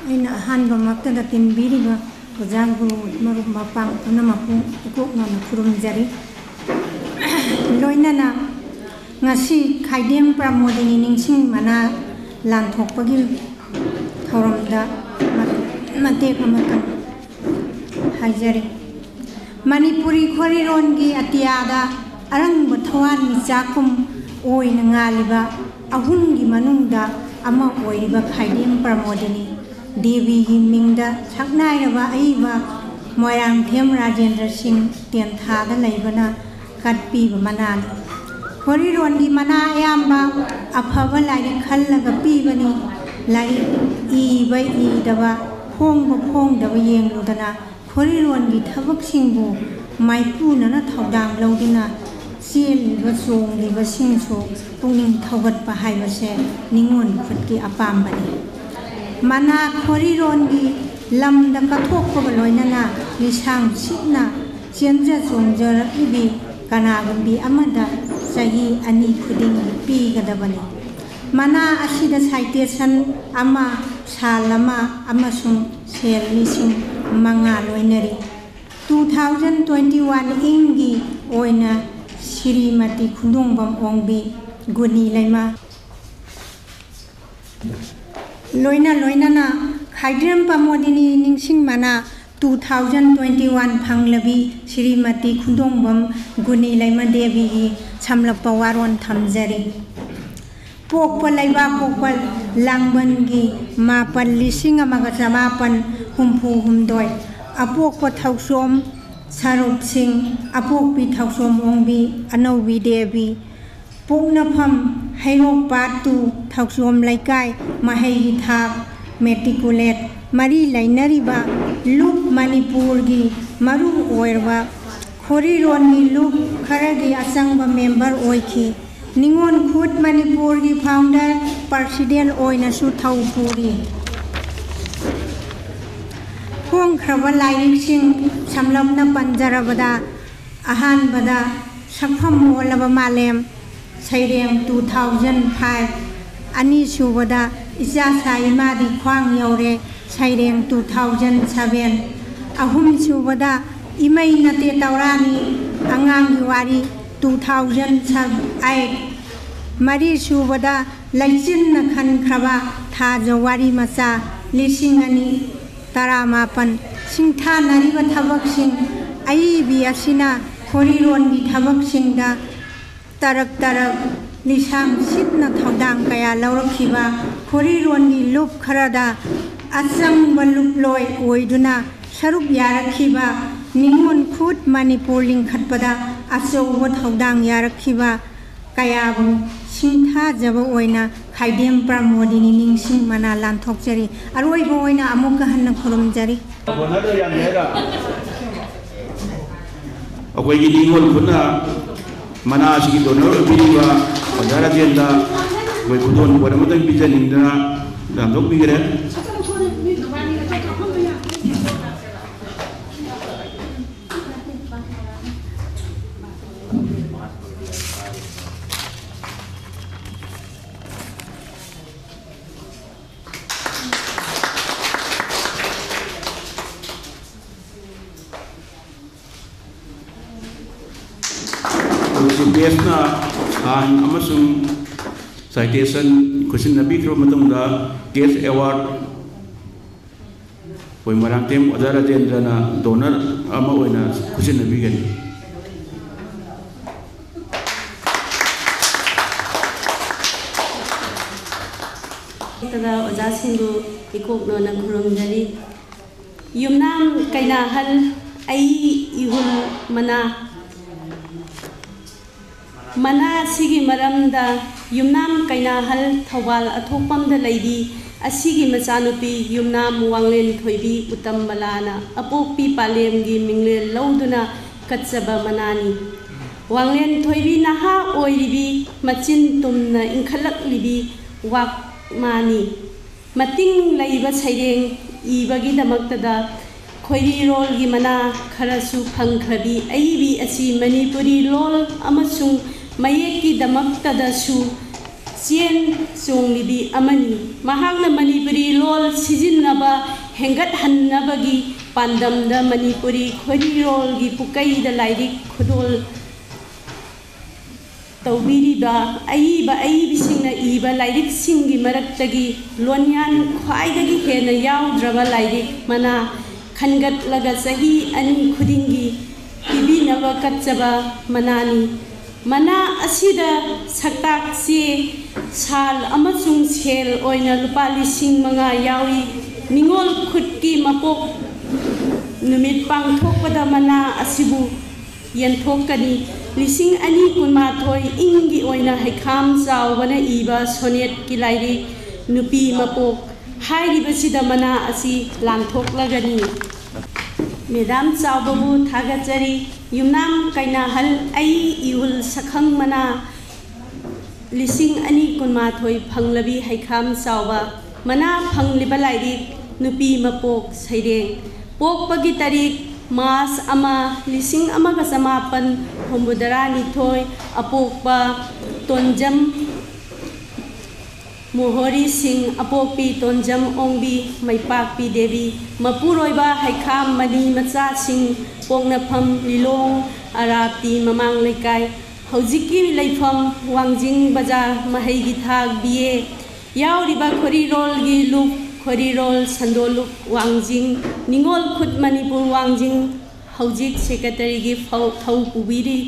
ꯑꯩꯅ ꯑꯍꯥꯟꯕꯃꯛꯇꯗ ꯇꯤꯟꯕꯤꯔꯤꯕ ꯑꯣꯖꯥ ꯒꯨꯔꯨ ꯃꯔꯨꯞ ꯃꯄꯥꯡ ꯄꯨꯝꯅꯃꯛꯄꯨ ꯏꯀꯣꯛ ꯅꯧꯅ ꯈꯨꯔꯨꯝꯖꯔꯤ꯫ ꯂꯣꯏꯅꯅ ꯉꯁꯤ ꯈꯥꯏꯗꯦꯝ ꯄ꯭ꯔꯃꯣꯗꯤꯅꯤ ꯅꯤꯡꯁꯤꯡ ꯃꯅꯥ ꯂꯥꯟꯊꯣꯛꯄꯒꯤ ꯊꯧꯔꯝꯗ ꯃꯇꯦꯛ ꯑꯃꯇꯪ ꯍꯥꯏꯖꯔꯤ꯫ ꯃꯅꯤꯄꯨꯔꯤ ꯈꯣꯔꯤꯔꯣꯟꯒꯤ ꯑꯇꯤꯌꯥꯗ ꯑꯔꯪꯕ ꯊꯋꯥꯟꯃꯤꯆꯥꯛꯀꯨꯝ ꯑꯣꯏꯅ ꯉꯥꯜꯂꯤꯕ ꯑꯍꯨꯝꯒꯤ ꯃꯅꯨꯡꯗ ꯑꯃ ꯑꯣꯏꯔꯤꯕ ꯈꯥꯏꯗꯦꯝ ꯄ꯭ꯔꯃꯣꯗꯤꯅꯤ ꯗꯦꯕꯤꯒꯤ ꯃꯤꯡꯗ ꯁꯛꯅꯥꯏꯔꯕ ꯑꯏꯕ ꯃꯣꯏꯔꯥꯡꯊꯦꯝ ꯔꯥꯖꯦꯟꯗ꯭ꯔ ꯁꯤꯡ ꯇꯦꯟꯊꯥꯗ ꯂꯩꯕꯅ ꯀꯠꯄꯤꯕ ꯃꯅꯥꯅꯤ꯫ ꯈꯣꯔꯤꯔꯣꯟꯒꯤ ꯃꯅꯥ ꯑꯌꯥꯝꯕ ꯑꯐꯕ ꯂꯥꯏꯔꯤꯛ ꯈꯜꯂꯒ ꯄꯤꯕꯅꯤ꯫ ꯂꯥꯏꯔꯤꯛ ꯏꯕ ꯏꯗꯕ, ꯐꯣꯡꯕ ꯐꯣꯡꯗꯕ ꯌꯦꯡꯂꯨꯗꯅ ꯈꯣꯔꯤꯔꯣꯟꯒꯤ ꯊꯕꯛꯁꯤꯡꯕꯨ ꯃꯥꯏꯄꯨꯅꯅ ꯊꯧꯗꯥꯡ ꯂꯧꯗꯨꯅ ꯆꯦꯜꯂꯤꯕ ꯆꯣꯡꯂꯤꯕꯁꯤꯡꯁꯨ ꯄꯨꯛꯅꯤꯡ ꯊꯧꯒꯠꯄ ꯍꯥꯏꯕꯁꯦ ꯅꯤꯉꯣꯜ ꯈꯨꯠꯀꯤ ꯑꯄꯥꯝꯕꯅꯤ꯫ ꯃꯅꯥ ꯈꯣꯔꯤꯔꯣꯟꯒꯤ ꯂꯝꯗ ꯀꯠꯊꯣꯛꯄꯒ ꯂꯣꯏꯅꯅ ꯂꯤꯁꯥꯡ ꯁꯤꯠꯅ ꯆꯦꯟꯖ ꯆꯣꯡꯖꯔꯛꯂꯤꯕꯤ ꯀꯅꯥꯒꯨꯝꯕꯤ ꯑꯃꯗ ꯆꯍꯤ ꯑꯅꯤ ꯈꯨꯗꯤꯡꯒꯤ ꯄꯤꯒꯗꯕꯅꯤ꯫ ꯃꯅꯥ ꯑꯁꯤꯗ citation ꯑꯃ, ꯁꯥꯜ ꯑꯃ ꯑꯃꯁꯨꯡ ꯁꯦꯜ ꯂꯤꯁꯤꯡ ꯃꯉꯥ ꯂꯣꯏꯅꯔꯤ꯫ Two thousand twenty one ꯏꯪꯒꯤ ꯑꯣꯏꯅ ꯁ꯭ꯔꯤꯃꯇꯤ ꯈꯨꯟꯗꯣꯡꯕꯝ ꯑꯣꯡꯕꯤ ꯒꯨꯅꯤ ꯂꯩꯃ ꯂꯣꯏꯅ ꯂꯣꯏꯅꯅ ꯈꯥꯏꯗ꯭ꯔꯦꯝ ꯄ꯭ꯔꯃꯣꯗꯤꯅꯤ ꯅꯤꯡꯁꯤꯡ ꯃꯅꯥ two thousand twenty one ꯐꯪꯂꯕꯤ Shrimati ꯈꯨꯟꯗꯣꯡꯕꯝ ꯒꯨꯅꯤ ꯂꯩꯃ ꯗꯦꯕꯤꯒꯤ ꯁꯝꯂꯞꯄ ꯋꯥꯔꯣꯜ ꯊꯝꯖꯔꯤ꯫ ꯄꯣꯛꯄ ꯂꯩꯕꯥꯛ ꯄꯣꯛꯄ ꯂꯥꯡꯕꯟꯒꯤ ꯃꯥꯄꯜ ꯂꯤꯁꯤꯡ ꯑꯃꯒ ꯆꯃꯥꯄꯜ ꯍꯨꯝꯐꯨ ꯍꯨꯝꯗꯣꯏ꯫ ꯑꯄꯣꯛꯄ ꯊꯧꯁꯣꯝ ꯁꯔꯨꯞꯁꯤꯡ, ꯑꯄꯣꯛꯄꯤ ꯊꯧꯁꯣꯝ ꯑꯣꯡꯕꯤ, ꯑꯅꯧꯕꯤ ꯗꯦꯕꯤ꯫ ꯄꯣꯛꯅꯐꯝ ꯍꯩꯔꯣꯛ ꯄꯥꯠ two, ꯊꯧꯁꯣꯝ ꯂꯩꯀꯥꯏ꯫ ꯃꯍꯩꯒꯤ ꯊꯥꯛ ꯃꯦꯇꯤꯀꯨꯂꯦꯠ꯫ ꯃꯔꯤ ꯂꯩꯅꯔꯤꯕ ꯂꯨꯞ ꯃꯅꯤꯄꯨꯔꯒꯤ ꯃꯔꯨ ꯑꯣꯏꯔꯕ ꯈꯣꯔꯤꯔꯣꯟꯒꯤ ꯂꯨꯞ ꯈꯔꯒꯤ ꯑꯆꯪꯕ ꯃꯦꯝꯕꯔ ꯑꯣꯏꯈꯤ꯫ ꯅꯤꯉꯣꯜ ꯈꯨꯠ ꯃꯅꯤꯄꯨꯔꯒꯤ ꯐꯥꯎꯟꯗꯔ ꯄ꯭ꯔꯁꯤꯗꯦꯟ ꯑꯣꯏꯅꯁꯨ ꯊꯧ ꯄꯨꯔꯤ꯫ ꯐꯣꯡꯈ꯭ꯔꯕ ꯂꯥꯏꯔꯤꯛꯁꯤꯡ ꯁꯝꯂꯞꯅ ꯄꯟꯖꯔꯕꯗ, ꯑꯍꯥꯟꯕꯗ ꯁꯛꯐꯝ ꯑꯣꯜꯂꯕ ꯃꯥꯂꯦꯝ, ꯁꯩꯔꯦꯡ two thousand five, ꯑꯅꯤꯁꯨꯕꯗ ꯏꯆꯥ ꯁꯥ ꯏꯃꯥꯗꯤ ꯈ꯭ꯋꯥꯡ ꯌꯧꯔꯦ, ꯁꯩꯔꯦꯡ two thousand seven, ꯑꯍꯨꯝꯁꯨꯕꯗ ꯏꯃꯩ ꯅꯠꯇꯦ ꯇꯧꯔꯥꯅꯤ ꯑꯉꯥꯡꯒꯤ ꯋꯥꯔꯤ, two thousand eight, ꯃꯔꯤꯁꯨꯕꯗ ꯂꯩꯆꯤꯟꯅ ꯈꯟꯈ꯭ꯔꯕ ꯊꯥꯖ ꯋꯥꯔꯤ ꯃꯆꯥ, ꯂꯤꯁꯤꯡ ꯑꯅꯤ ꯇꯔꯥꯃꯥꯄꯜ꯫ ꯁꯤꯡꯊꯥꯅꯔꯤꯕ ꯊꯕꯛꯁꯤꯡ ꯑꯏꯕꯤ ꯑꯁꯤꯅ ꯈꯣꯔꯤꯔꯣꯟꯒꯤ ꯊꯕꯛꯁꯤꯡꯗ ꯇꯔꯛ ꯇꯔꯛ ꯂꯤꯁꯥꯡ ꯁꯤꯠꯅ ꯊꯧꯗꯥꯡ ꯀꯌꯥ ꯂꯧꯔꯛꯈꯤꯕ, ꯈꯣꯔꯤꯔꯣꯟꯒꯤ ꯂꯨꯞ ꯈꯔꯗ ꯑꯆꯪꯕ ꯂꯨꯞꯂꯣꯏ ꯑꯣꯏꯗꯨꯅ ꯁꯔꯨꯛ ꯌꯥꯔꯛꯈꯤꯕ, ꯅꯤꯉꯣꯜ ꯈꯨꯠ ꯃꯅꯤꯄꯨꯔ ꯂꯤꯡꯈꯠꯄꯗ ꯑꯆꯧꯕ ꯊꯧꯗꯥꯡ ꯌꯥꯔꯛꯈꯤꯕ ꯀꯌꯥꯕꯨ ꯁꯤꯡꯊꯥꯖꯕ ꯑꯣꯏꯅ ꯈꯥꯏꯗꯦꯝ ꯄ꯭ꯔꯃꯣꯗꯤꯅꯤ ꯅꯤꯡꯁꯤꯡ ꯃꯅꯥ ꯂꯥꯟꯊꯣꯛꯆꯔꯤ꯫ ꯑꯔꯣꯏꯕ ꯑꯣꯏꯅ ꯑꯃꯨꯛꯀ ꯍꯟꯅ ꯈꯨꯔꯨꯝꯖꯔꯤ꯫ ꯑꯩꯈꯣꯏꯒꯤ ꯅꯤꯉꯣꯜ ꯈꯨꯠꯅ ꯃꯅꯥ ꯑꯁꯤꯒꯤ ꯗꯣꯅꯔ ꯑꯣꯏꯕꯤꯔꯤꯕ ꯑꯣꯖꯥ ꯔꯥꯖꯦꯟꯗ ꯑꯩꯈꯣꯏ ꯈꯨꯗꯣꯜ ꯄꯣꯠ ꯑꯃꯇꯪ ꯄꯤꯖꯅꯤꯡꯗꯅ ꯂꯥꯟꯊꯣꯛꯄꯤꯈ꯭ꯔꯦ꯫ ꯍꯧꯖꯤꯛ ꯕꯦꯁꯅ ꯁꯥꯏꯟ ꯑꯃꯁꯨꯡ ꯁꯥꯏꯇꯦꯁꯟ ꯈꯨꯠꯁꯤꯟꯅꯕꯤꯈ꯭ꯔꯕ ꯃꯇꯨꯡꯗ ꯀꯦꯁ ꯑꯦꯋꯥꯔꯗ ꯑꯩꯈꯣꯏ ꯃꯣꯏꯔꯥꯡꯊꯦꯝ ꯑꯣꯖꯥ ꯔꯥꯖꯦꯟꯗ꯭ꯔꯅ ꯗꯣꯅꯔ ꯑꯃ ꯑꯣꯏꯅ ꯈꯨꯠꯁꯤꯟꯅꯕꯤꯒꯅꯤ꯫ ꯃꯊꯛꯇꯗ ꯑꯣꯖꯥꯁꯤꯡꯕꯨ ꯏꯀꯣꯛꯅꯣꯅ ꯈꯨꯔꯨꯝꯖꯔꯤ꯫ ꯌꯨꯝꯅꯥꯝ ꯀꯩꯅꯥꯍꯜ ꯑꯩ ꯏꯍꯨꯜ ꯃꯅꯥ꯫ ꯃꯅꯥ ꯑꯁꯤꯒꯤ ꯃꯔꯝꯗ ꯌꯨꯝꯅꯥꯝ ꯀꯩꯅꯥꯍꯜ ꯊꯧꯕꯥꯜ ꯑꯊꯣꯛꯄꯝꯗ ꯂꯩꯕꯤ ꯑꯁꯤꯒꯤ ꯃꯆꯥꯅꯨꯄꯤ ꯌꯨꯝꯅꯥꯝ ꯋꯥꯡꯂꯦꯟ ꯊꯣꯏꯕꯤ ꯎꯇꯝꯕꯂꯥꯅ ꯑꯄꯣꯛꯄꯤ ꯄꯥꯂꯦꯝꯒꯤ ꯃꯤꯡꯂꯦꯟ ꯂꯧꯗꯨꯅ ꯀꯠꯆꯕ ꯃꯅꯥꯅꯤ꯫ ꯋꯥꯡꯂꯦꯟ ꯊꯣꯏꯕꯤ ꯅꯍꯥ ꯑꯣꯏꯔꯤꯕꯤ, ꯃꯆꯤꯟ ꯇꯨꯝꯅ ꯏꯟꯈꯠꯂꯛꯂꯤꯕꯤ ꯋꯥꯛꯃꯥꯅꯤ꯫ ꯃꯇꯤꯡ ꯂꯩꯕ ꯁꯩꯔꯦꯡ ꯏꯕꯒꯤꯗꯃꯛꯇꯗ ꯈꯣꯏꯔꯤꯔꯣꯜꯒꯤ ꯃꯅꯥ ꯈꯔꯁꯨ ꯐꯪꯈ꯭ꯔꯕꯤ ꯑꯏꯕꯤ ꯑꯁꯤ ꯃꯅꯤꯄꯨꯔꯤ ꯂꯣꯜ ꯑꯃꯁꯨꯡ ꯃꯌꯦꯛꯀꯤꯗꯃꯛꯇꯗꯁꯨ ꯆꯦꯟ ꯆꯣꯡꯂꯤꯕꯤ ꯑꯃꯅꯤ꯫ ꯃꯍꯥꯛꯅ ꯃꯅꯤꯄꯨꯔꯤ ꯂꯣꯜ ꯁꯤꯖꯤꯟꯅꯕ ꯍꯦꯟꯒꯠꯍꯟꯅꯕꯒꯤ ꯄꯥꯟꯗꯝꯗ ꯃꯅꯤꯄꯨꯔꯤ ꯈꯣꯏꯔꯤꯔꯣꯜꯒꯤ ꯄꯨꯀꯩꯗ ꯂꯥꯏꯔꯤꯛ ꯈꯨꯗꯣꯜ ꯇꯧꯕꯤꯔꯤꯕ ꯑꯏꯕ ꯑꯏꯕꯤꯁꯤꯡꯅ ꯏꯕ ꯂꯥꯏꯔꯤꯛꯁꯤꯡꯒꯤ ꯃꯔꯛꯇꯒꯤ ꯂꯣꯟꯌꯥꯟ ꯈ꯭ꯋꯥꯏꯗꯒꯤ ꯍꯦꯟꯅ ꯌꯥꯎꯗ꯭ꯔꯕ ꯂꯥꯏꯔꯤꯛ ꯃꯅꯥ ꯈꯟꯒꯠꯂꯒ ꯆꯍꯤ ꯑꯅꯤ ꯈꯨꯗꯤꯡꯒꯤ ꯄꯤꯕꯤꯅꯕ ꯀꯠꯆꯕ ꯃꯅꯥꯅꯤ꯫ ꯃꯅꯥ ꯑꯁꯤꯗ ꯁꯛꯇꯥꯛ ꯆꯦ, ꯁꯥꯜ ꯑꯃꯁꯨꯡ ꯁꯦꯜ ꯑꯣꯏꯅ ꯂꯨꯄꯥ ꯂꯤꯁꯤꯡ ꯃꯉꯥ ꯌꯥꯎꯏ꯫ ꯅꯤꯉꯣꯜ ꯈꯨꯠꯀꯤ ꯃꯄꯣꯛ ꯅꯨꯃꯤꯠ ꯄꯥꯡꯊꯣꯛꯄꯗ ꯃꯅꯥ ꯑꯁꯤꯕꯨ ꯌꯦꯟꯊꯣꯛꯀꯅꯤ꯫ ꯂꯤꯁꯤꯡ ꯑꯅꯤ ꯀꯨꯟꯃꯥꯊꯣꯏ ꯏꯪꯒꯤ ꯑꯣꯏꯅ ꯍꯩꯈꯥꯝ ꯆꯥꯎꯕꯅ ꯏꯕ ꯁꯣꯅꯦꯠꯀꯤ ꯂꯥꯏꯔꯤꯛ ꯅꯨꯄꯤ ꯃꯄꯣꯛ ꯍꯥꯏꯔꯤꯕꯁꯤꯗ ꯃꯅꯥ ꯑꯁꯤ ꯂꯥꯟꯊꯣꯛꯂꯒꯅꯤ꯫ ꯃꯦꯗꯥꯝ ꯆꯥꯎꯕꯕꯨ ꯊꯥꯒꯠꯆꯔꯤ꯫ ꯌꯨꯝꯅꯥꯝ ꯀꯩꯅꯥꯍꯜ ꯑꯩ ꯏꯍꯨꯜ ꯁꯛꯈꯪ ꯃꯅꯥ ꯂꯤꯁꯤꯡ ꯑꯅꯤ ꯀꯨꯟꯃꯥꯊꯣꯏ ꯐꯪꯂꯕꯤ ꯍꯩꯈꯥꯝ ꯆꯥꯎꯕ ꯃꯅꯥ ꯐꯪꯂꯤꯕ ꯂꯥꯏꯔꯤꯛ ꯅꯨꯄꯤ ꯃꯄꯣꯛ ꯁꯩꯔꯦꯡ꯫ ꯄꯣꯛꯄꯒꯤ ꯇꯥꯔꯤꯛ ꯃꯥꯔꯆ ꯑꯃ, ꯂꯤꯁꯤꯡ ꯑꯃꯒ ꯆꯃꯥꯄꯟ ꯍꯨꯝꯐꯨꯇꯔꯥꯅꯤꯊꯣꯏ, ꯑꯄꯣꯛꯄ ꯇꯣꯟꯖꯝ ꯃꯣꯍꯣꯔꯤ ꯁꯤꯡ, ꯑꯄꯣꯛꯄꯤ ꯇꯣꯟꯖꯝ ꯑꯣꯡꯕꯤ ꯃꯩꯄꯥꯛꯄꯤ ꯗꯦꯕꯤ, ꯃꯄꯨꯔꯣꯏꯕ ꯍꯩꯈꯥꯝ ꯃꯅꯤ ꯃꯆꯥꯁꯤꯡ, ꯄꯣꯛꯅꯐꯝ ꯂꯤꯂꯣꯡ ꯑꯔꯥꯞꯇꯤ ꯃꯃꯥꯡ ꯂꯩꯀꯥꯏ, ꯍꯧꯖꯤꯛꯀꯤ ꯂꯩꯐꯝ ꯋꯥꯡꯖꯤꯡ ꯕꯖꯥꯔ, ꯃꯍꯩꯒꯤ ꯊꯥꯛ ꯕꯤ ꯑꯦ ꯌꯥꯎꯔꯤꯕ ꯈꯣꯔꯤꯔꯣꯜꯒꯤ ꯂꯨꯞ, ꯈꯣꯔꯤꯔꯣꯜ ꯁꯟꯗꯣꯂꯨꯞ ꯋꯥꯡꯖꯤꯡ, ꯅꯤꯉꯣꯜ ꯈꯨꯠ ꯃꯅꯤꯄꯨꯔ ꯋꯥꯡꯖꯤꯡ, ꯍꯧꯖꯤꯛ ꯁꯦꯀ꯭ꯔꯦꯇꯔꯤꯒꯤ ꯐꯧ-, ꯊꯧ ꯄꯨꯕꯤꯔꯤ꯫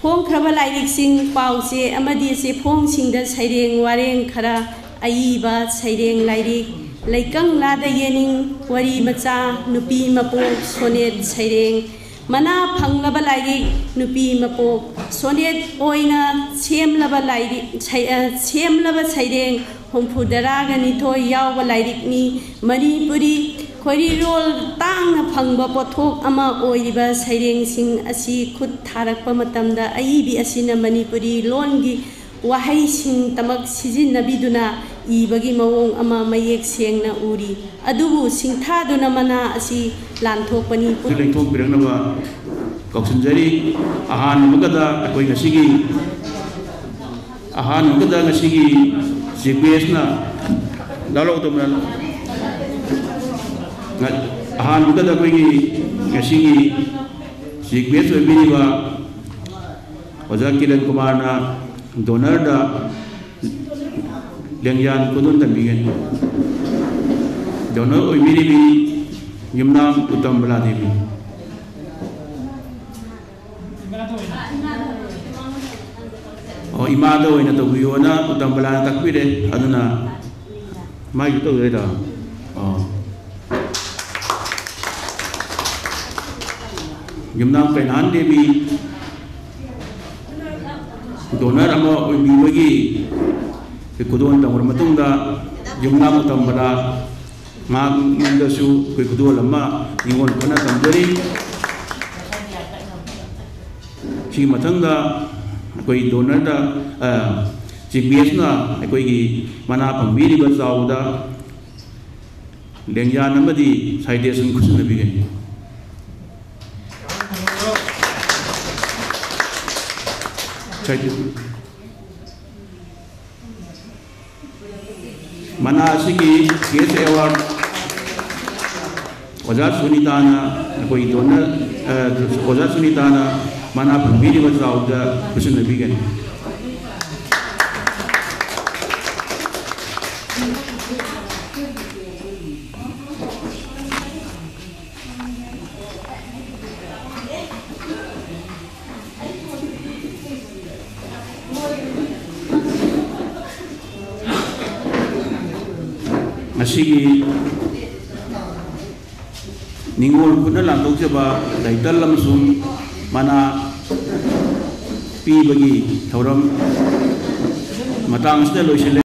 ꯐꯣꯡꯈ꯭ꯔꯕ ꯂꯥꯏꯔꯤꯛꯁꯤꯡ, ꯄꯥꯎꯆꯦ ꯑꯃꯗꯤ ꯆꯦꯐꯣꯡꯁꯤꯡꯗ ꯁꯩꯔꯦꯡ ꯋꯥꯔꯦꯡ ꯈꯔ, ꯑꯏꯕ ꯁꯩꯔꯦꯡ ꯂꯥꯏꯔꯤꯛ, ꯂꯩꯀꯪꯂꯥꯗ ꯌꯦꯅꯤꯡ, ꯋꯥꯔꯤ ꯃꯆꯥ, ꯅꯨꯄꯤ ꯃꯄꯣꯛ, ꯁꯣꯅꯦꯠ ꯁꯩꯔꯦꯡ, ꯃꯅꯥ ꯐꯪꯂꯕ ꯂꯥꯏꯔꯤꯛ, ꯅꯨꯄꯤ ꯃꯄꯣꯛ, ꯁꯣꯅꯦꯠ ꯑꯣꯏꯅ ꯁꯦꯝꯂꯕ ꯂꯥꯏꯔꯤꯛ, ꯁꯩ-, ꯑ, ꯁꯦꯝꯂꯕ ꯁꯩꯔꯦꯡ ꯍꯨꯝꯐꯨꯇꯔꯥꯒ ꯅꯤꯊꯣꯏ ꯌꯥꯎꯕ ꯂꯥꯏꯔꯤꯛꯅꯤ꯫ ꯃꯅꯤꯄꯨꯔꯤ ꯈꯣꯏꯔꯤꯔꯣꯜ ꯇꯥꯡꯅ ꯐꯪꯕ ꯄꯣꯠꯊꯣꯛ ꯑꯃ ꯑꯣꯏꯔꯤꯕ ꯁꯩꯔꯦꯡꯁꯤꯡ ꯑꯁꯤ ꯈꯨꯠ ꯊꯥꯔꯛꯄ ꯃꯇꯝꯗ ꯑꯏꯕꯤ ꯑꯁꯤꯅ ꯃꯅꯤꯄꯨꯔꯤ ꯂꯣꯟꯒꯤ ꯋꯥꯍꯩꯁꯤꯡꯇꯃꯛ ꯁꯤꯖꯤꯟꯅꯕꯤꯗꯨꯅ ꯏꯕꯒꯤ ꯃꯑꯣꯡ ꯑꯃ ꯃꯌꯦꯛ ꯁꯦꯡꯅ ꯎꯔꯤ꯫ ꯑꯗꯨꯕꯨ ꯁꯤꯡꯊꯥꯗꯨꯅ ꯃꯅꯥ ꯑꯁꯤ ꯂꯥꯟꯊꯣꯛꯄꯅꯤ꯫ ꯂꯦꯡꯊꯣꯛꯄꯤꯔꯛꯅꯕ ꯀꯧꯁꯤꯟꯖꯔꯤ꯫ ꯑꯍꯥꯟꯕꯃꯛꯇꯗ ꯑꯩꯈꯣꯏ ꯉꯁꯤꯒꯤ, ꯑꯍꯥꯟꯕꯃꯛꯇꯗ ꯉꯁꯤꯒꯤ ꯆꯤꯐ ꯒꯦꯁꯅ ꯂꯧꯔꯧꯗꯕꯅ, ꯑꯍꯥꯟꯕꯃꯛꯇꯗ ꯑꯩꯈꯣꯏꯒꯤ ꯉꯁꯤꯒꯤ ꯆꯤꯐ ꯒꯦꯁ ꯑꯣꯏꯕꯤꯔꯤꯕ ꯑꯣꯖꯥ ꯀꯤꯔꯟ ꯀꯨꯃꯥꯔꯅ ꯗꯣꯅꯔꯗ ꯂꯦꯡꯌꯥꯟ ꯈꯨꯗꯣꯜ ꯇꯝꯕꯤꯒꯅꯤ꯫ ꯗꯣꯅꯔ ꯑꯣꯏꯕꯤꯔꯤꯕꯤ ꯌꯨꯝꯅꯥꯝ ꯎꯇꯝꯕꯂꯥ ꯗꯦꯕꯤ꯫ ꯑꯣ, ꯏꯃꯥꯗ ꯑꯣꯏꯅ ꯇꯧꯕꯤꯌꯣꯅ ꯎꯇꯝꯕꯂꯥꯅ ꯇꯥꯛꯄꯤꯔꯦ꯫ ꯑꯗꯨꯅ ꯃꯥꯒꯤ ꯇꯧꯗꯣꯏꯔꯣ? ꯑꯣ꯫ ꯌꯨꯝꯅꯥꯝ ꯀꯩꯅꯥꯍꯟ ꯗꯦꯕꯤ ꯗꯣꯅꯔ ꯑꯃ ꯑꯣꯏꯕꯤꯕꯒꯤ ꯈꯨꯗꯣꯜ ꯇꯝꯈ꯭ꯔ ꯃꯇꯨꯡꯗ, ꯌꯨꯝꯅꯥꯝ ꯎꯇꯝꯕꯂꯥ ꯃꯍꯥꯛꯉꯣꯟꯗꯁꯨ ꯑꯩꯈꯣꯏ ꯈꯨꯗꯣꯜ ꯑꯃ ꯅꯤꯉꯣꯜ ꯈꯨꯠꯅ ꯇꯝꯖꯔꯤ꯫ ꯁꯤꯒꯤ ꯃꯊꯪꯗ ꯑꯩꯈꯣꯏ ꯗꯣꯅꯔꯗ, ꯆꯤꯐ ꯒꯦꯁꯅ ꯑꯩꯈꯣꯏꯒꯤ ꯃꯅꯥ ꯐꯪꯕꯤꯔꯤꯕ ꯆꯥꯎꯕꯗ ꯂꯦꯡꯌꯥꯟ ꯑꯃꯗꯤ ꯁꯥꯏꯇꯦꯁꯟ ꯈꯨꯠꯁꯤꯟꯅꯕꯤꯒꯅꯤ꯫ ꯃꯅꯥ ꯑꯁꯤꯒꯤ ꯒꯦꯁ ꯑꯦꯋꯥꯔꯗ ꯑꯣꯖꯥ ꯁꯨꯅꯤꯇꯥꯅ, ꯑꯩꯈꯣꯏ ꯗꯣꯅꯔ, ꯑ, ꯑꯣꯖꯥ ꯁꯨꯅꯤꯇꯥꯅ ꯃꯅꯥ ꯐꯪꯕꯤꯔꯤꯕ ꯆꯥꯎꯗ ꯈꯨꯠꯁꯤꯟꯅꯕꯤꯒꯅꯤ꯫ ꯉꯁꯤꯒꯤ ꯅꯤꯉꯣꯜ ꯈꯨꯠꯅ ꯂꯥꯟꯊꯣꯛꯆꯕ ꯇꯥꯏꯇꯜ ꯑꯃꯁꯨꯡ ꯃꯅꯥ ꯄꯤꯕꯒꯤ ꯊꯧꯔꯝ ꯃꯇꯥꯡ ꯑꯁꯤꯗ ꯂꯣꯏꯁꯤꯜꯂꯦ꯫